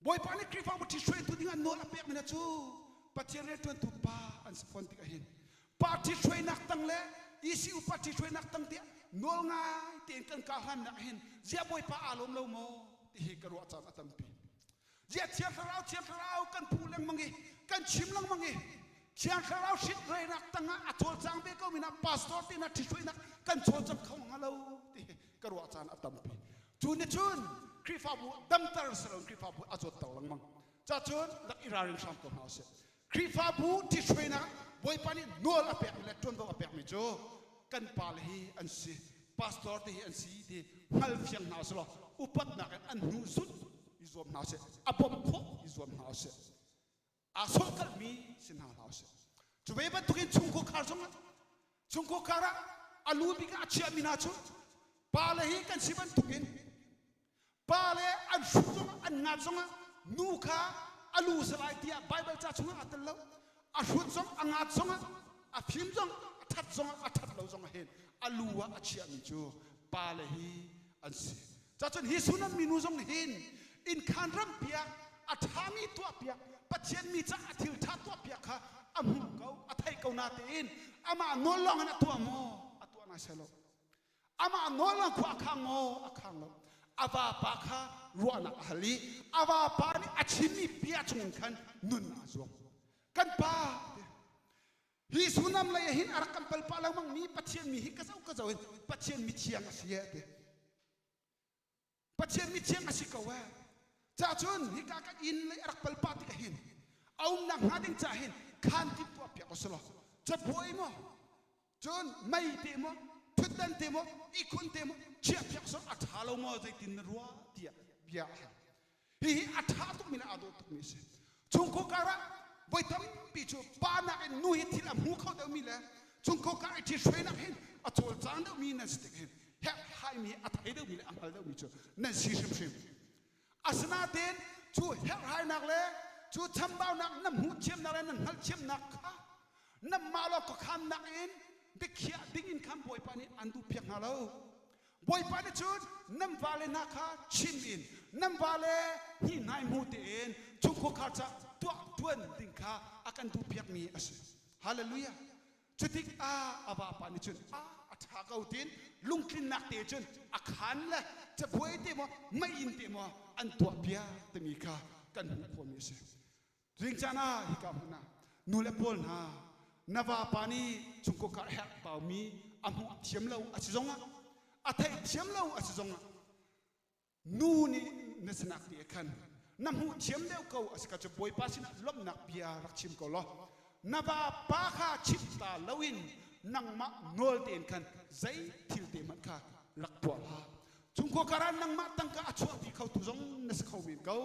Bawipa nih Khrihfabu ṭhithruaitu ding ah nawl a pek mi hna cu Pathian rianṭuantu pa an si fawn tikah hin pa ṭhithruainak tang le ECU pa ṭhithruainak tang tiah nawl ngai tein kan karhlannak hin ziah Bawipa aa lawm lo maw ti hi ka ruah caan a tampi. Ziah Thiang Thlarau Thiang Thlarau kan phu lengmang i kan chim lengmang i Thiang Thlarau hrithrainak tangah a cawlcang ve ko mi na pastor te na ṭhithruainak kan cawlcang kho hnga lo ti ka ruah caan a tampi. Cu nih cun Khrihfabu damter si loin Khrihfabu a zawtter lengmang. Cacun rak i ralring hram ko hna usih. Khrihfabu ṭhithruainak Bawipa nih nawl a pekmi le ṭuanvo a pekmi cu kan pale hi an si, pastor te hi an si ti hngal fiang hna usih law upatnak in an hnu zulh i zuam hna usih, a bawmh khawh i zuam hna usih. Aa sawhkalhmi si hna hlah usih. Cu ve bantukin chungkhar zongah chungkhar ah a lu bik ah a chiahmi hna cu pale hi kan si bantukin Pa le an hruh zongah an ngat zongah nu kha a lu si lai tiah Baibal ca chungah aa tel lo. A hrut zong a ngat zongah a fim zong a ṭhat zongah a ṭhat lo zongah hin a lu ah a chiahmi cu pale hi an si. Cacun hi Sunam minu zong hin innkhan rampi ah a ṭhami tuahpiak Pathian mi caah thil ṭha tuahpiak kha a hmuh ko a theih ko natein amah nawl lawng in a tuah maw a tuah nai lo. Amah nawl ah khua a khang maw? A khang lo. A vapa kha ruahnak a hal i a vapa nih a chimmi bia chungin khan nun aa zuam. Kan pa hi Sunam lei ah hin a rak kan pal pah lengmang mi Pathian mi hi ka zoh ka zoh in Pathian mi thiang a si e ti. Pathian mithiang a si ko ee. Cacun hika kan inn lei a rak pal pah tikah hin a umnak hnga ding ca hin khaan timhtuah piak u selaw cabuai maw cun mei te maw thutdan te maw ihkhun te maw chiah piak sawh a ṭha lo maw zeitin na ruah tiah bia a hal. Hihi a ṭha tukmi le aa dawh tukmi a si. Chungkhar kar ah voi tampi cu pa nakin nu hi thil a hmu kho deuhmi le chungkhar kar i ṭhithruainak hin a cawlcang deuhmi nan si tik hin herhhaimi a thei deuhmi le a hngal deuhmi cu nan si hrimhrim. Asinain cu herhhainak le cu chambaunak na hmuh thiamnak le na hngalh thiamnak kha nanmah lawng khuakhannak in biakhiah ding in khan Bawipa nih an duhpiak hna lo. Bawipa nih cun nan vale hna kha chim in nan vale hnihnai hmu tein chungkhar ca tuah ṭuan ding kha a kan duhpiakmi a si. Hallelujah. Cutik ah a vapa nih cun a a ṭha ko tiin lungtlinnak te cun a khaan le cabuai te maw meiinn te maw an tuahpiak timi kha kan hmuh khawhmi a si. Ringcaan ah hika hmun ah nu le pawl hna na vapa nih chungkhar herh baumi a hmuh thiam lo a si zongah a theih thiam lo a si zongah nu nih na sinak te khan na hmuh thiam deuh ko a si ka cu Bawipa sinah lawmhnak bia rak chim ko law na vapa kha chimh ta loin nangmah nawl tein khan zei thil te hmanh kha rak tuah hlah. Chungkhua kar ah nangmah tangka a chuahpi khotu zong na si kho men ko.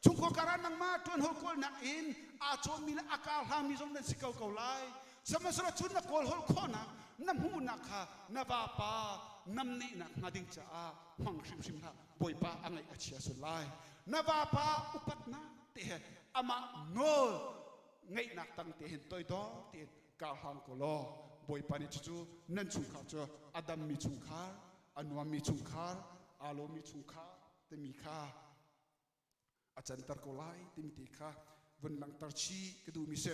Chungkhua kar ah nangmah ṭuanhawl kawlnak in aa cawmmi le a kar hlangmi zong nan si ko ko lai. Sihmanhsehlaw cun na kawlhawl khawhnak na hmuhnak kha na vapa namnehnak hnga ding caah hmang hrimhrim hlah. Bawipa a ngaih a chia sual lai. Na vapa upatnak te he amah nawl ngeihnak tang te hin toidor tein karhlang ko law Bawipa nih cucu nan chungkhar cu a dammi chungkhar a nuammi chungkhar aa lawmmi chungkhar timi kha a canter ko lai timi te kha vun langhter chih ka duhmi si.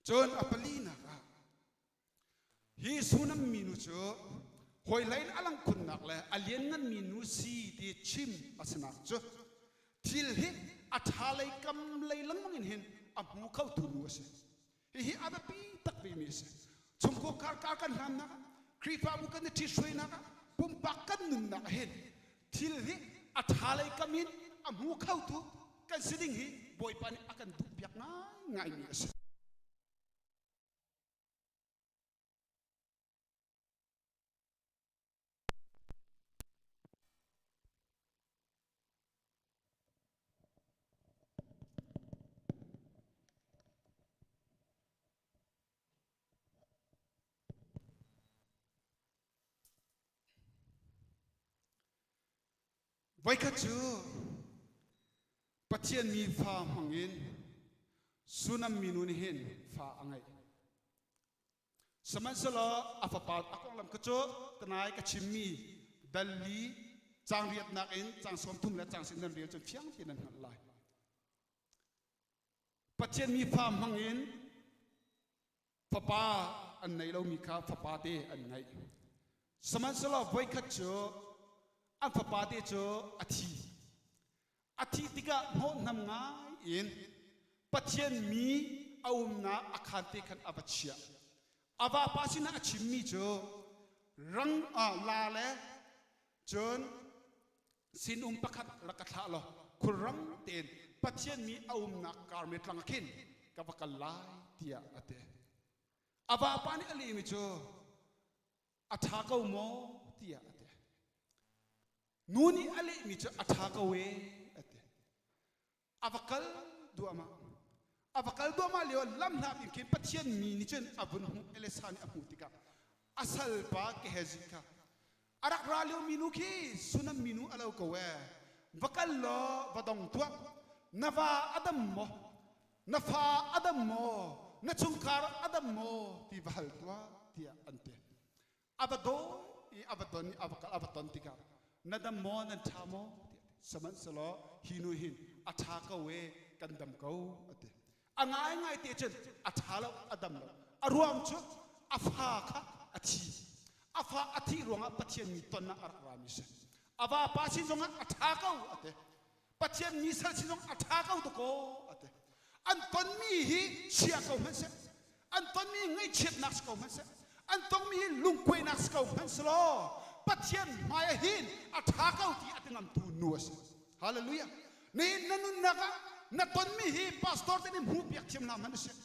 Cun a palinak ah hi Sunam minu cu hawihlei in a langkhunnak le a liannganmi nu si ti chim a sinak cu thil hi a ṭha lei kam lei lengmang in hin a hmu khotu nu a si. Hihi a biapi tak vemi a si. Chungkhar kar kar kan hlannak ah, Khrihfabu kan i ṭhithruainak ah, pumpak kan nunnak ah hin thil hi a ṭha lei kam in a hmu khotu kan si ding hi Bawipa nih a kan duhpiak ngaingaimi a si. Voikhat cu Pathian mi fa hmangin Sunam minu nih hin fa a ngeih. Sihmanhsehlaw a fapa a konglam kha cu tanai ka chimmi dal li caang riatnak in caang 30 le caang sin nan rel cun fiang tein nan hngalh lai. Pathian mi fa hmangin fapa an nei lomi kha fapa te an ngeih. Sihmanhsehlaw voikhat cu an fapa te cu a thi. A thih tikah hnawhhnam ngai in Pathian mi a umnak a khaan te khan a va chiah. A vapa sinah a chimmi cu rang ah la le cun sinum pakhat rak ka thlah law khulrang tein Pathian mi a umnak Karmel tlang ah khin ka va kal lai tiah a ti. A vapa nih a lehmi cu a ṭha ko maw tiah a ti. Nu nih a lehmi cu a ṭha ko ee a ti. A va kal duahmah. A va kal duahmah lio lam hna in khin Pathian mi nih cun a vun hmuh Elisa nih a hmuh tikah a salpa Gehazi kha a rak ra lio minu khi Sunam minu a lo ko ee va kal law va dong tuah na va a dam maw na fa a dam maw na chungkhar a dam maw ti va hal tuah tiah an ti a va daw i a va ton i a va kal a va ton tikah na dam maw nan ṭha maw sihmanhsehlaw hi nu hin a ṭha ko e kan dam ko a ti a ngaingai te cun a ṭha lo a dam lo a ruang cu a fa kha a thi a fa a thih ruangah Pathian mi ton ah a rak rami si a vapa sin zongah a ṭha ko a ti Pathian mi sal sin zong a ṭha ko dakaw a ti. An tonmi hi chia ko hmanhseh, an tonmi ngaihchiatnak si ko hmanhseh, an tongmi hi lungkuainak si ko hmanhselaw Pathian hmai ah hin a ṭha ko ti a ti ngamtu nu a si. Hallelujah. Nihin na nunnak ah na tonmi hi pastor te nih hmuh piak thiam hna hmanh sih.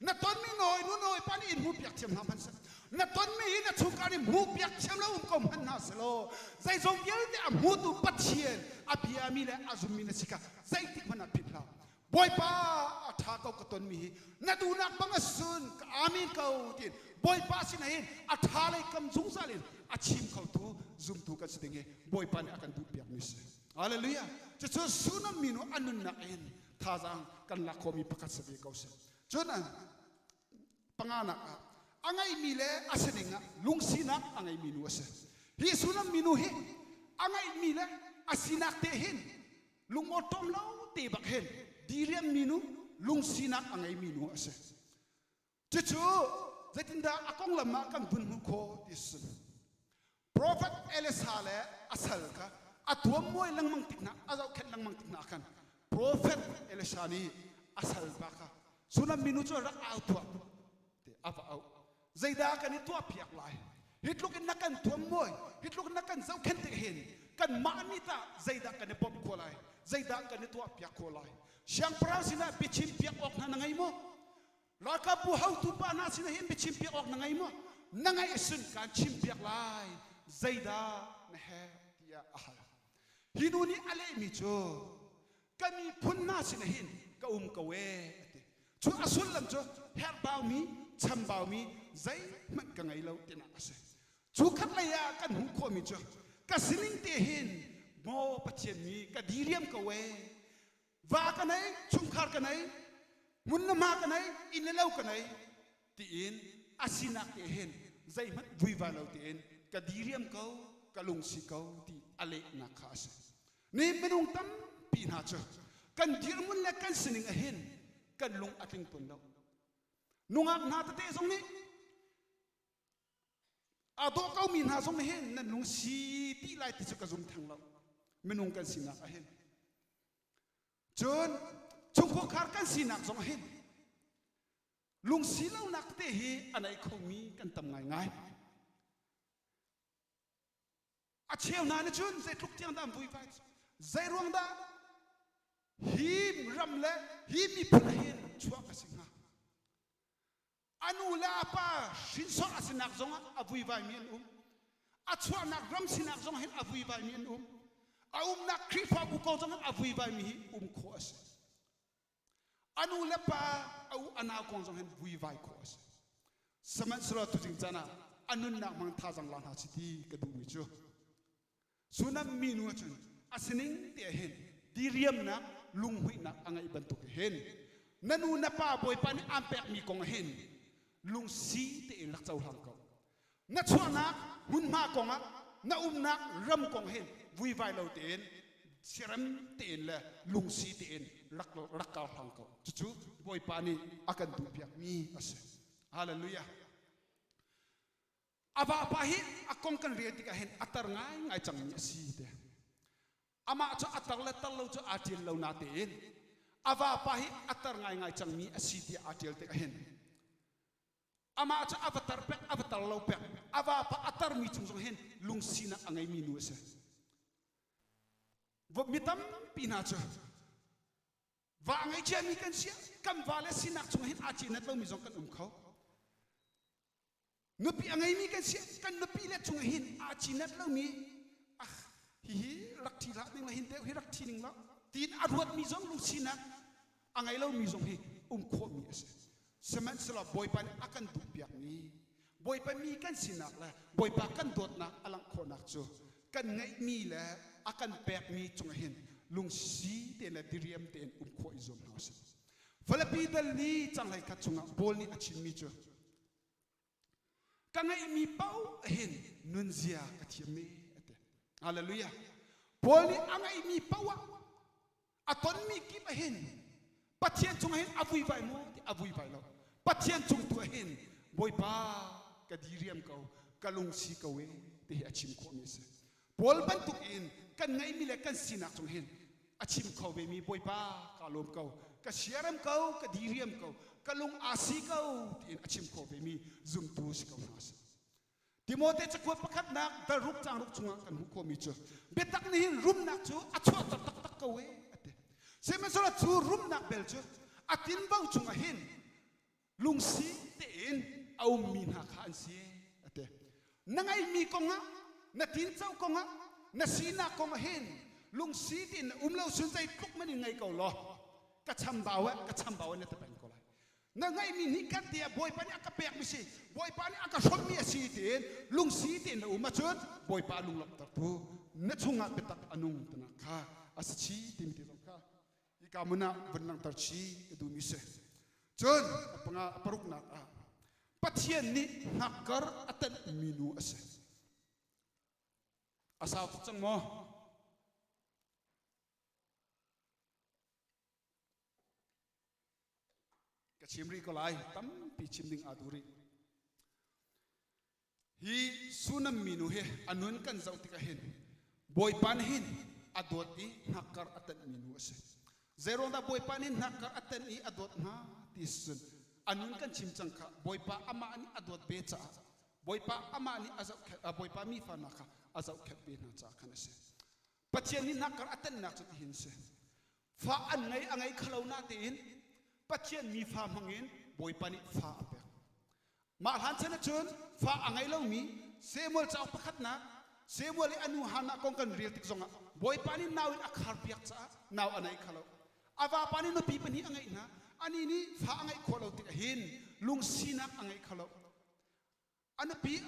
Na tonmi nawi nu nawi pa nih in hmuh piak thiam hna hmanh seh. Na tonmi hi na chungkhar nih hmuh piak thiam lo um ko hmanh hna selaw zeizong vialte a hmutu Pathian a biami le a zummi na si kha zeitik hmanh ah philh hlah. Bawipa a ṭha ko ka tonmi hi na duhnak bang a sun ka amen ko tiin Bawipa sinah hin a ṭha lei kam zungzal in a chim khotu zumtu kan si ding hi Bawipa nih a kan duh piakmi si. Hallelujah. Cucu Sunam minu a nunnak in thazaang kan lak khawhmi pakhat si ve ko seh. Cun panganak ah a ngeihmi le a sining ah lungsinak a ngeimi nu a si. Hi Sunam minu hi a ngeihmi le a sinak te hin lungawṭawm lo te bak hin diriammi nu lungsinak a ngeimi nu a si. Cucu zeitindah a konglam ah kan vun hmuh khawh ti si. Prophet Elisa le a sal kha a tuammuai lengmang tik hna a zohkhenh lengmang tik hna khan Prophet Elisha nih a salpa kha Sunam minu cu rak au tuah ti a va auh. Zeidah kan i tuah piak lai? Hi tluk in na kan tuammuai, hi tluk in na kan zohkhenh tik hin kanmah nih tah zeidah kan i bawmh khawh lai? Zeidah kan i tuah piak khawh lai? Siangpahrang sinah biachim piak awk hna na ngei maw? Ralkapbu hotu pa hna sinah hin biachim piak awk na ngei maw? Na ngaih sun kaan chim piak lai. Zeidah? na herh tiah a hal. Hi nu nih a lehmi cu ka miphun hna sinah hin ka um ko ee a ti. Cu a sullam cu herhbaumi, chambaumi zeihmanh ka ngei lo tinak a si. Cu khat lei ah kan hmuh khawhmi cu ka sining te hin maw Pathian mi ka diriam ko ee. Va ka nei, chungkhar ka nei, hmun le hma ka nei, inn le lo ka nei tiin a sinak te hin zeihmanh vuivai lo tein ka diriam ko, ka lungsi ko ti a lehnak kha a si. Ni minung tampi hna cu kan dirhmun le kan sining ah hin kan lung a tling tawn lo. Nungak hna tete zong nih aa dawh komi hna zong nih hin nan lung si ti lai ti cu ka zum theng lo. Minung kan sinak ah hin. Cun chungkhar kan sinak zong ah hin lungsi lonak tete hi a nei khomi kan tam ngaingai. A cheu hna nih cun zeitluk tiang dah an vuivai zei ruang dah hi ram le hi miphun ah hin chuah ka si hnga a nu le a pa hrinsor a sinak zongah a vuivaimi an um a chuahnak ram sinak zong hin a vuivaimi an um a umnak Khrihfabu ko zong hin a vuivaimi hi um khawh a si A nu le pa a u a nau kong zong hin vuivai khawh a si. Sihmanhsehlaw tuzing caan ah a nunnak hmang thazang la hna si ti ka duhmi cu Sunam minu ahcun a sining te ah hin diriamnak lunghmuihnak a ngeih bantuk hin na nu na pa Bawipa nih aan pekmi kong ah hin lungsi tein rak cohlang ko. Na chuahnak hmunhma kongah na umnak ram kong hin vuivai lo tein siarem tein le lungsi tein rak rak kar hlang ko. Cucu Bawipa nih a kan duhpiakmi a si. Hallelujah. A vapa hi a kong kan rel tikah hin a tar ngaingai cangmi a si te. Amah cu a tar le tar lo cu aa ṭial lo natein a vapa hi a tar ngaingai cangmi a si tiah aa ṭial tikah hin Amah cu a va tar pek, a va tar lo pek, a vapa a tarmi cung zong hin lungsinak a ngeimi nu a si. Mi tampi hna cu va a ngei ciami kan si, kan vale sinak chung hin aa cinat lomi zong kan um kho. Nupi a ngeimi kan si, kan nupi le chung hin aa cinat lomi ah hihi rak ṭhi hlah ning la hin deuh hi rak ṭhi ning la tiin a ruatmi zong lungsinak a ngei lomi zong hi um khawhmi a si. Sihmanhsehlaw Bawipa nih a kan duhpiakmi Bawipa mi kan sinak le Bawipa kan dawtnak a langh khawhnak cu kan ngeihmi le a kan pekmi cungah hin lungsi tein le diriam tein um khawh i zuam hna usih. Filipi dal li canghlei khat chungah Paul nih a chimmi cu ka ngeihmi paoh hin nunzia ka thiam e a ti. Hallelujah. Paul nih a ngeihmi paoh ah a tonmi kip ah hin Pathian cungah hin a vuivai maw ti a vuivai lo. Pathian cung tu ah hin Bawipa ka diriam ko, ka lungsi ko e ti hi a chim khawhmi a si. Paul bantuk in kan ngeihmi le kan sinak cung hin a chim kho vemi Bawipa ka lawm ko, ka siarem ko, ka diriam ko, ka lung aa si ko tiin a chim kho vemi zumtu si ko hna sih. Timote cakuat pakhatnak dal ruk cang ruk chungah kan hmuh khawhmi cu biatak nih hin rumnak cu a chuahter taktak ko e a ti. Sihmanhsehlaw cu rumnak bel cu a tinvo chungah hin lungsi tein a ummi hna kha an si a ti. Na ngeihmi kongah, na tinco kongah, na sinak kongah hin lungsi tein na um lo sun zeitluk man in ngei ko law ka chambau eh ka chambau eh na ti peng ko lai. Na ngeihmi nih kan tiah Bawipa nih a ka pekmi si, Bawipa nih a ka hromhmi a si tiin lungsi tein na um ahcun Bawipa lunglawmhtertu na chungah biatak a nung tinak kha a si chi timi te zong kha hika hmun ah vun langhter chi ka duhmi si. Cun a panga a paruknak ah Pathian nih hnakkar a tenhmi nu a si. A sau tuk cang maw? Ka chim rih ko lai, tampi chim ding aa duh rih. Hi Sunam minu hi a nun kan zoh tikah hin Bawipa nih hin a dawt i hnakkar a tenhmi nu a si. Zeiruang dah Bawipa nih hnakkar a tenh i a dawt hnga ti cun a nun kan chim cang kha Bawipa amah nih a dawt ve caah Bawipa amah nih a zohkhenh Bawipa mi fa hna kha a zohkhenh ve hna caah khan a si. Pathian nih hnakkar a tenhnak cu tihin si. Fa an ngei a ngei khalo na tein Pathian mi fa hmangin Bawipa nih fa a pek. Mah hlan chan ahcun fa a ngei lomi Samuel cauk pakhatnak. Samuel i a nu Hannah kong kan rel tik zongah Bawipa nih nau in a kharpiak caah nau a nei kho lo. A vapa nih nupi pahnih a ngeih hna. Anih nih fa a ngeih khawh lo tikah hin lungsinak a ngei kho lo. A nupi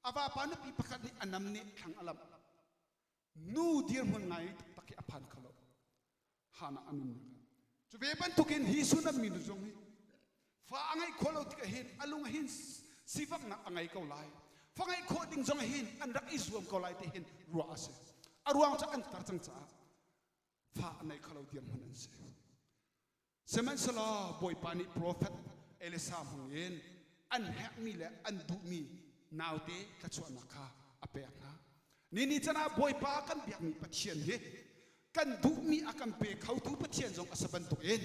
a vapa nupi pakhat nih a nam nih thlang a lamh. Nu dirhmun ngai taktak hi a phan kho lo. Hannah a nunnak ah. Cu ve bantukin hi Sunam minu zong hi fa a ngeih khawh lo tikah hin a lung hin sifaknak a ngei ko lai. Fa ngeih khawh ding zong hin an rak i zuam ko lai ti hin ruah a si. A ruang cu an tar cang caah fa a nei kho lo dirhmun an si. Sihmanhsehlaw Bawipa nih profet Elisa hmang in an herhmi le an duhmi naute thluachuahnak kha a pek hna. Ni ni can ah Bawipa kan biakmi Pathian hi kan duhmi a kan pe khotu Pathian zong a si bantukin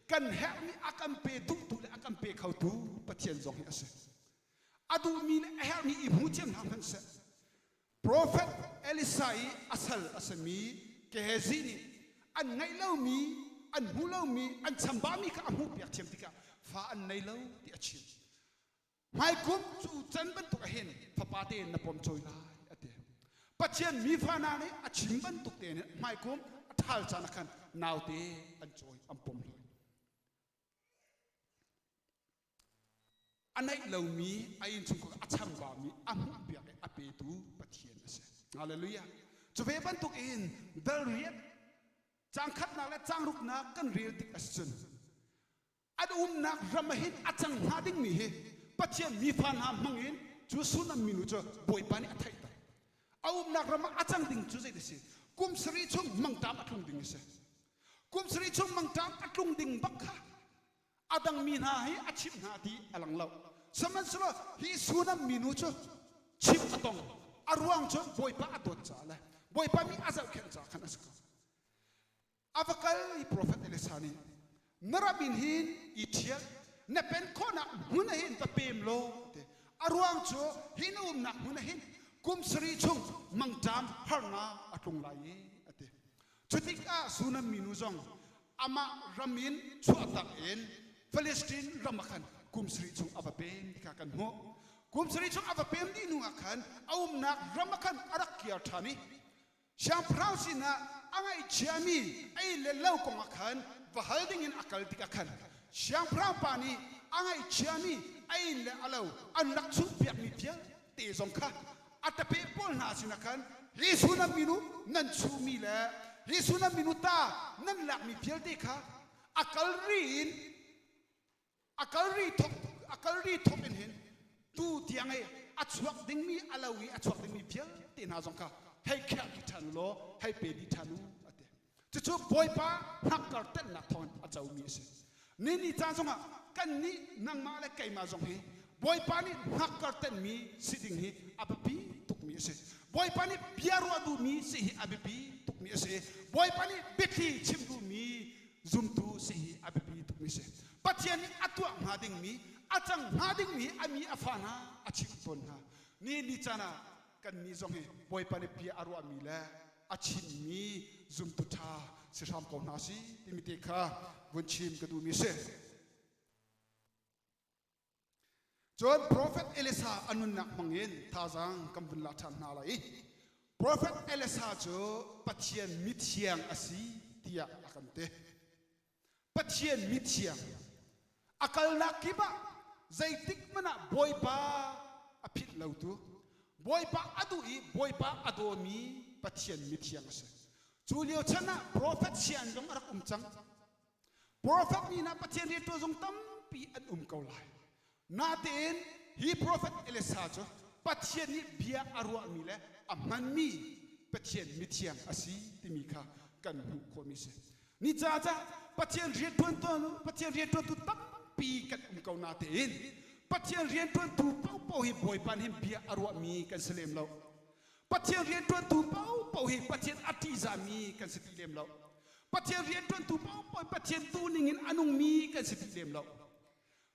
kan herhmi a kan pe duhtu le a kan pe khotu Pathian zong hi a si. A duhmi le a herhmi i hmu thiam hna hmanhseh Profet Elisa i a sal a simi Gehazi nih an ngeih lomi, an hmuh lomi, an chambami kha a hmuhpiak thiam tikah fa an nei lo ti a chim. Hmaikum cu can bantuk ah hin fapa tein na pom cawi lai a ti. Pathian mi fa hna nih a chim bantuk tein hmaikum a ṭhal caan ah khan naute an cawi an pom hloi. A neih lomi a innchungkhar a chambami a hmuhpiak i a petu Pathian a si. Hallelujah. Cu ve bantuk in dal riat cang khatnak le cang ruknak kan rel tik a si cun an umnak ram ah hin a cang hnga dingmi hi Pathian mifa hna hmang in cu Sunam minu cu Bawipa nih a theihter. A umnak ram ah a cang ding cu zei a si? Kum sarih chung mangṭam a tlung ding a si. Kum sarih chung mangṭam a tlung ding bak kha a dangmi hna hi a chimh hna ti a lang lo. Sihmanhsehlaw hi Sunam minu cu chimh a tong. A ruang cu Bawipa a dawt caah le Bawipa mi a zohkhenh caah khan a si ko. A va kal i profet Elisa nih na ram in hin i ṭhial na pen khawhnak hmun ah hin va pem law ti. A ruang cu hi na umnak hmun ah hin kum sarih chung mangṭam harnak a tlung lai i a ti. Cutikah Sunam minu zong amah ram in chuahtak in Palestine ram ah khan kum sarih chung a va pem ti kha kan hmuh. Kum sarih chung a va pem dih hnu ah khan a umnak ram ah khan a rak kir ṭhan i siangpahrang sinah a ngaihchiami ei le lo kong ah khan va hal ding in a kal tikah khan siangpahrang pa nih a ngaihchiami a inn le a lo an rak chuhpiakmi vialte zong kha a tapeh pawl hna sinah khan hi Sunam minu nan chuhmi le hi Sunam minu ta nan lakmi vialte kha a kal ri in a kal ri thok a kal ri thok in hin tu tiang i a chuak dingmi a lo i a chuak dingmi vialte hna zong kha hei khiah dih ṭhan u law hei pe dih ṭhan u a ti. Cucu Bawipa hnakkar tenhnak thawngin a comi a si. Ni ni caan zongah kannih nangmah le keimah zong hi Bawipa nih hnakkar tenhmi si ding hi a biapi tukmi a si. Bawipa nih bia ruah duhmi si hi a biapi tukmi a si. Bawipa nih biathli chim duhmi zumtu si hi a biapi tukmi a si. Pathian nih a tuah hnga dingmi, a cang hnga dingmi a mi a fa hna a chimh tawn hna. Ni ni caan ah kannih zong hi Bawipa nih bia a ruahmi le a chimmi zumtu ṭha si hram ko hna si timi te kha vun chim ka duhmi si. Cun profet Elisa a nunnak hmangin thazaang kan vun la ṭhan hna lai i profet Elisa cu Pathian mithiang a si tiah a kan ti. Pathian mithiang a kalnak kip ah zeitik hmanh ah Bawipa a philh lotu Bawipa a duh i Bawipa a dawmi Pathian mithiang a si. Cu lio chan ah profet sian zong a rak um cang. Profet mi hna Pathian rianṭuan zong tampi an um ko lai. Natein hi profet Elisa cu Pathian nih bia a ruahmi le a hmanmi Pathian mithiang a si timi kha kan hmuh khawhmi a si. Ni ca ca Pathian rianṭuan Pathian rianṭuantu tampi kan um ko natein Pathian rianṭuantu paohpaoh hi Bawipa nih bia a ruahmi kan si lem lo. Pathian rianṭuantu paohpaoh hi Pathian a ṭihzahmi kan si ti lem lo. Pathian rianṭuantu paohpaoh hi Pathian duhning in a nungmi kan si ti lem lo.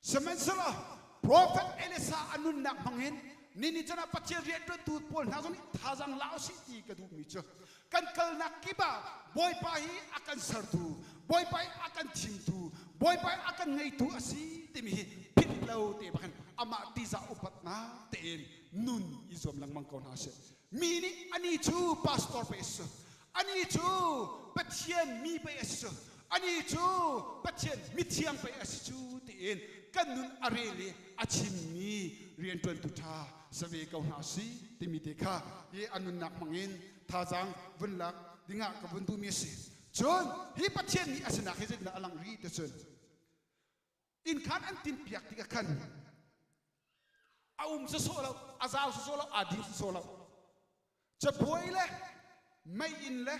Sihmanhsehlaw profet Elisa a nunnak hmangin nini chan ah Pathian rianṭuantu pawl hna zong nih thazaang la usih ti ka duhmi cu kan kalnak kip ah Bawipa hi a kan sertu, Bawipa hi a kan thimtu, Bawipa hi a kan ngeitu a si timi hi philh lo te bak in amah tizah upatnak tein nun i zuam lengmang ko hna sih. Mi nih ani cu pastor pei a si, ani cu Pathian mi pei a si, ani cu Pathian mithiang pei a si cu tiin kan nun a rel i a chimmi rianṭuantu ṭha si ve ko hna si timi te kha hi a nunnak hmangin thazaang vun lak dingah ka vun duhmi a si. Cun hi Pathian nih a sinak hi zeitindah a langh rih ti cun inn khan an tinpiak tikah khan a um sawsawh lo, a zau sawsawh lo, aa din sawsawh lo. Cabuai le meiinn le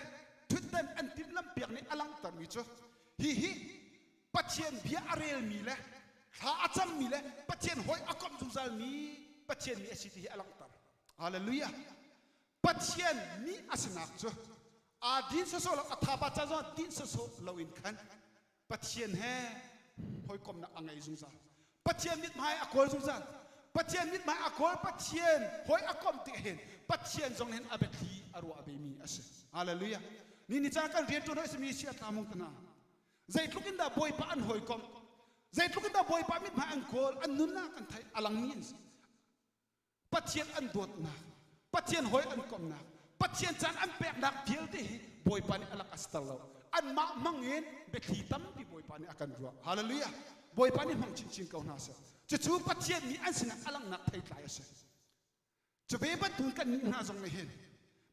ṭhutdan an timhlamhpiak nih a langhtermi cu hihi Pathian bia a relmi le thla a cammi le Pathian hawi a komh zungzalmi Pathian mi a si ti hi a langhter. Hallelujah. Pathian mi a sinak cu aa din sawsawh lo, a thaba ca zong din sawsawh loin khan Pathian he hawikomhnak a ngei zungzal. Pathian mithmai a kawl zungzal. Pathian mithmai a kawl Pathian hawi a komh tik hin Pathian zong hin a biathli a ruah ve mi a si. Hallelujah. Ni ni caan kan rian ṭuan hoi simi si a tlamung tana. Zeitluk in dah Bawipa an hawikomh, zeitluk in dah Bawipa mithmai an kawl, an nunnak an theih a langmi an si. Pathian an dawtnak, Pathian hawi an komhnak, Pathian caan an peknak vialte hi Bawipa nih a lak a si lo. Anmah hmang in biathli tampi Bawipa nih a kan ruah. Hallelujah. Bawipa nih hmang chinchin ko hna seh. Cucu Pathian nih an sinah a langhnak theitlai a si. Cu ve bantuk kan nih hna zong nih hin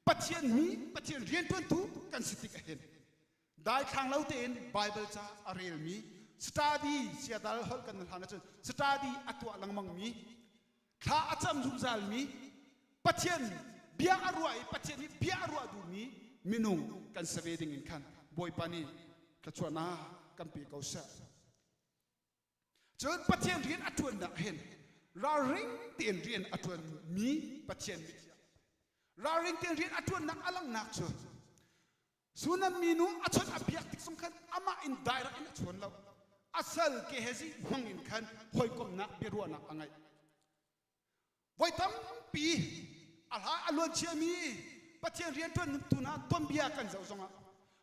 Pathian mi, Pathian rianṭuantu kan si tik ah hin daithlang lo tein Bible ca a relmi study siadal holh kan hlan ahcun study a tuah lengmangmi thla a cam zungzalmi Pathian bia a ruah i Pathian nih bia a ruah duhmi minung kan si ve ding in khan Bawipa nih thluachuahnak kan pe ko seh. Cun Pathian rian a ṭuannak hin ralring tein rian a ṭuanmi Pathian mithiang ralring tein rian a ṭuannak a langhnak cu Sunam minu a chawnh a biak tik zong khan amah in direct in a chawn lo. A sal Gehazi hmang in khan hawikomhnak biaruahnak a ngeih. Voi tampi a hla a luan ciami Pathian rianṭuan tu hna tuanbia kan zoh zongah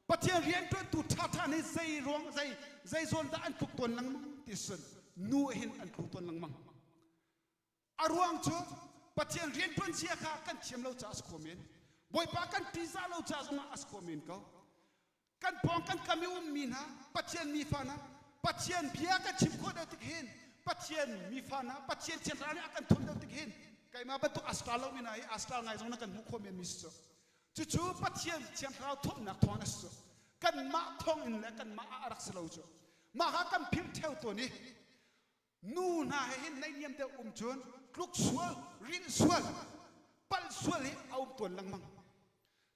Pathian rianṭuantu ṭhaṭha nih zei ruang zei zei zawn dah an tluk tawn lengmang ti sun nu hin an tlu tawn lengmang. A ruang cu Pathian rianṭuan zia kha kan thiam lo caah a si kho men. Bawipa kan ṭihzah lo caah zongah a si kho men ko. Kan pawng kan kam i ummi hna Pathian mifa hna Pathian bia kan chim khawh deuh tik hin Pathian mifa hna Pathian thiangthlarau nih a kan thuam deuh tik hin keimah bantuk a star lomi hna hi a star ngai zong na kan hmuh khawh men mi si cu. Cucu Pathian thiangthlarau thuamnak thawng a si cu. Kanmah thawng in le kanmah ah a rak si lo cu. Mah kha kan philh ṭheo tawn i Nu hna he hin naihniam deuh um cun tluk sual, rilh sual, palh sual hi a um tawn lengmang.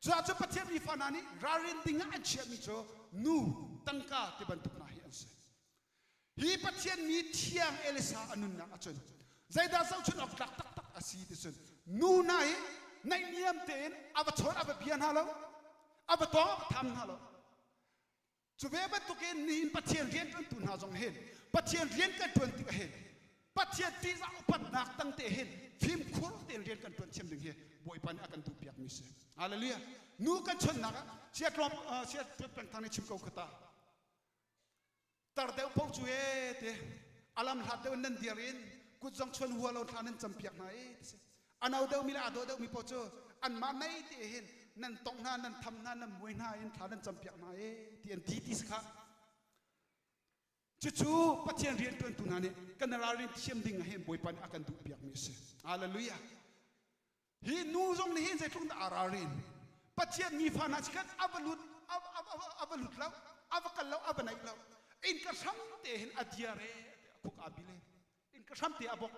Cucaah cu Pathian mifa hna nih ralrin ding ah an chiahmi cu nu, tangka ti bantuk hna hi an si. Hi Pathian mi thiang Elisa a nunnak ahcun zeidah zohchun awk tlak taktak a si ti cun nu hna hi naihniam tein a va chawn a va bia hna lo, a va tawng a va tham hna lo. Cu ve bantukin nihin Pathian rianṭuantu hna zong hin Pathian rian kan ṭuan tikah hin Pathian ṭihzah upatnak tangte hin fimkhur tein rian kan ṭuan thiam ding hi Bawipa nih a kan duhpiakmi si. Hallelujah. Nu kan chawnhnak ah sia tlawm sia peng thang nih chim ko khata. Tar deuh paoh cu e te alam hlat deuh in nan dir in kut zong chuan hua lo thla nan campiak hna e ti si. A no deuhmi le aa dawh deuhmi paoh cu anmah mei te hin nan tongh hna nan tham hna nan muai hna in thla nan campiak hna e ti an ti ti si kha. Cucu Pathian rianṭuantu hna nih kan ralrin thiam ding ah hin Bawipa nih a kan duhpiakmi a si. Hallelujah. Hi nu zong nih hin zeitluk dah aa ralrin. Pathian mifa hna chikkhat a va lut a va lut lo, a va kal lo, a va naih lo. Innka hram te hin a diar e, a khuk aa bil e. Innka hram te a bok.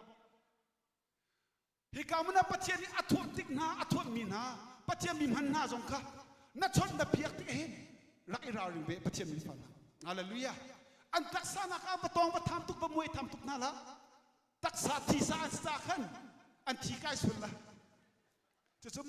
Hika hmun ah Pathian nih a thuah tik hna, a thuahmi hna, Pathian mi hman hna zong kha na chawnh na biak tik hin rak i ralring ve Pathian mi fa hna. Hallelujah. An taksa nak ah va tawng va tham tuk va muai tham tuk hna la. Taksa thisa an sa khan an thi kai sual la. Cucu man.